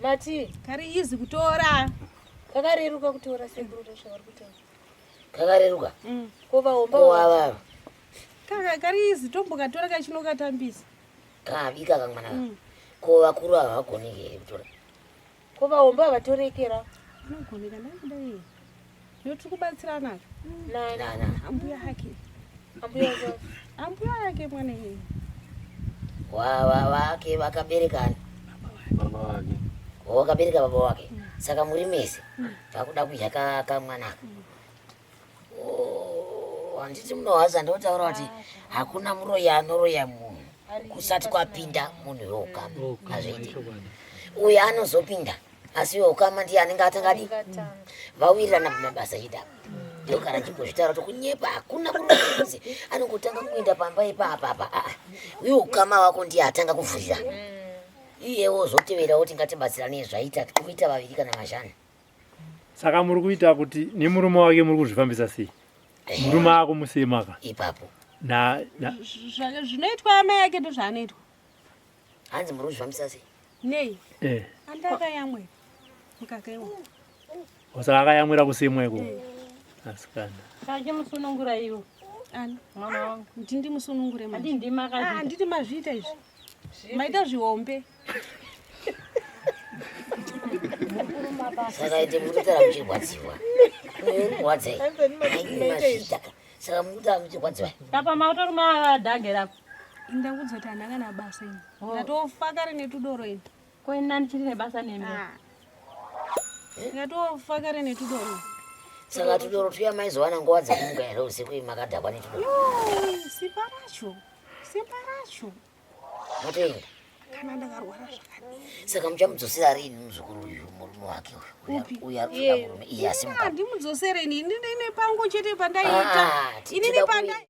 F: Mati.
D: Kari izi kutora.
F: Kakareruka kutora sekuru ndozvavari kutaura.
C: Kakareruka.
F: Ko vaomba.
C: Ko avava.
D: Kaka kari izi tombokatora kachinokatambisa.
C: Kabika kamwana aka. Ko vakuru ava havagoni here kutora?
F: Ko vaomba havatorekera.
D: Anogoneka ndakudai. Zvino tiri kubatsirana.
F: Nani?
D: Ambuya hake.
F: Ambuya wako.
D: Ambuya yake mwana iyeye.
C: Wake vakaberekana.
L: Baba wake.
C: Wakabereka baba wake. Saka muri mese. Vakuda kudya kamwana aka. Oh, handiti munohwaza ndotaura kuti hakuna muroyi anoroya munhu kusati kwapinda munhu weukama. Hazviiti. Uyu anozopinda asi weukama ndiye anenge atanga adi vawirirana pamabasa chidapa. Ndokana ndichimbozvitaura kuti kunyepa hakuna kurozi anongotanga kuenda pamba ipapa apa. Uye ukama wako ndiye atanga kuvhurira. Iyewo ozotevera woti ngatibatsiranei zvaita kuita vaviri kana vashanu.
E: Saka muri kuita kuti nemurume wake muri kuzvifambisa sei? Murume akumusema ka.
C: Ipapo.
E: Na na
D: Zvinoitwa amai ake ndozvaanoitwa.
C: Hanzi muri kuzvifambisa sei?
D: Nei?
E: eh.
D: Andakayamwe. Mukaka iwo.
E: Saka akayamwira kusemwa ikoko. Asikana.
A: Kachimusunungura iwo.
D: Ani?
A: Mwana wangu.
D: Kuti ndimusunungure manje.
A: Handi ndima akazviita.
D: Ah, handiti mazviita izvi. Maita zvihombe.
C: Saka ite muri kutaura muchirwadziwa. Murikuwadzai. Mazviita ka. Saka muri kutaura muchirwadziwa.
A: Apa mautori madhage rako.
D: Ndakuudza kuti handina kana basa ini. Ndatofa kare netudoro ini.
A: Ko ini ndichiri nebasa nemi.
D: Ndatofa kare netudoro.
C: Saka tudoro tuya maizowana nguva dzekumuka here usiku imi makadhakwa netudoro.
D: Yoo, simba racho. Simba racho.
C: Motoenda.
D: Kana ndakarwara zvakadii?
C: Saka muchamudzosera rini muzukuru uyu murume wake uyu? Uyu ari kuda murume iye asi mukadzi.
D: Handimudzosere ini, ini ndine pangu chete pandaiita.
C: Ah,
D: Inini
C: tinoda
D: pandai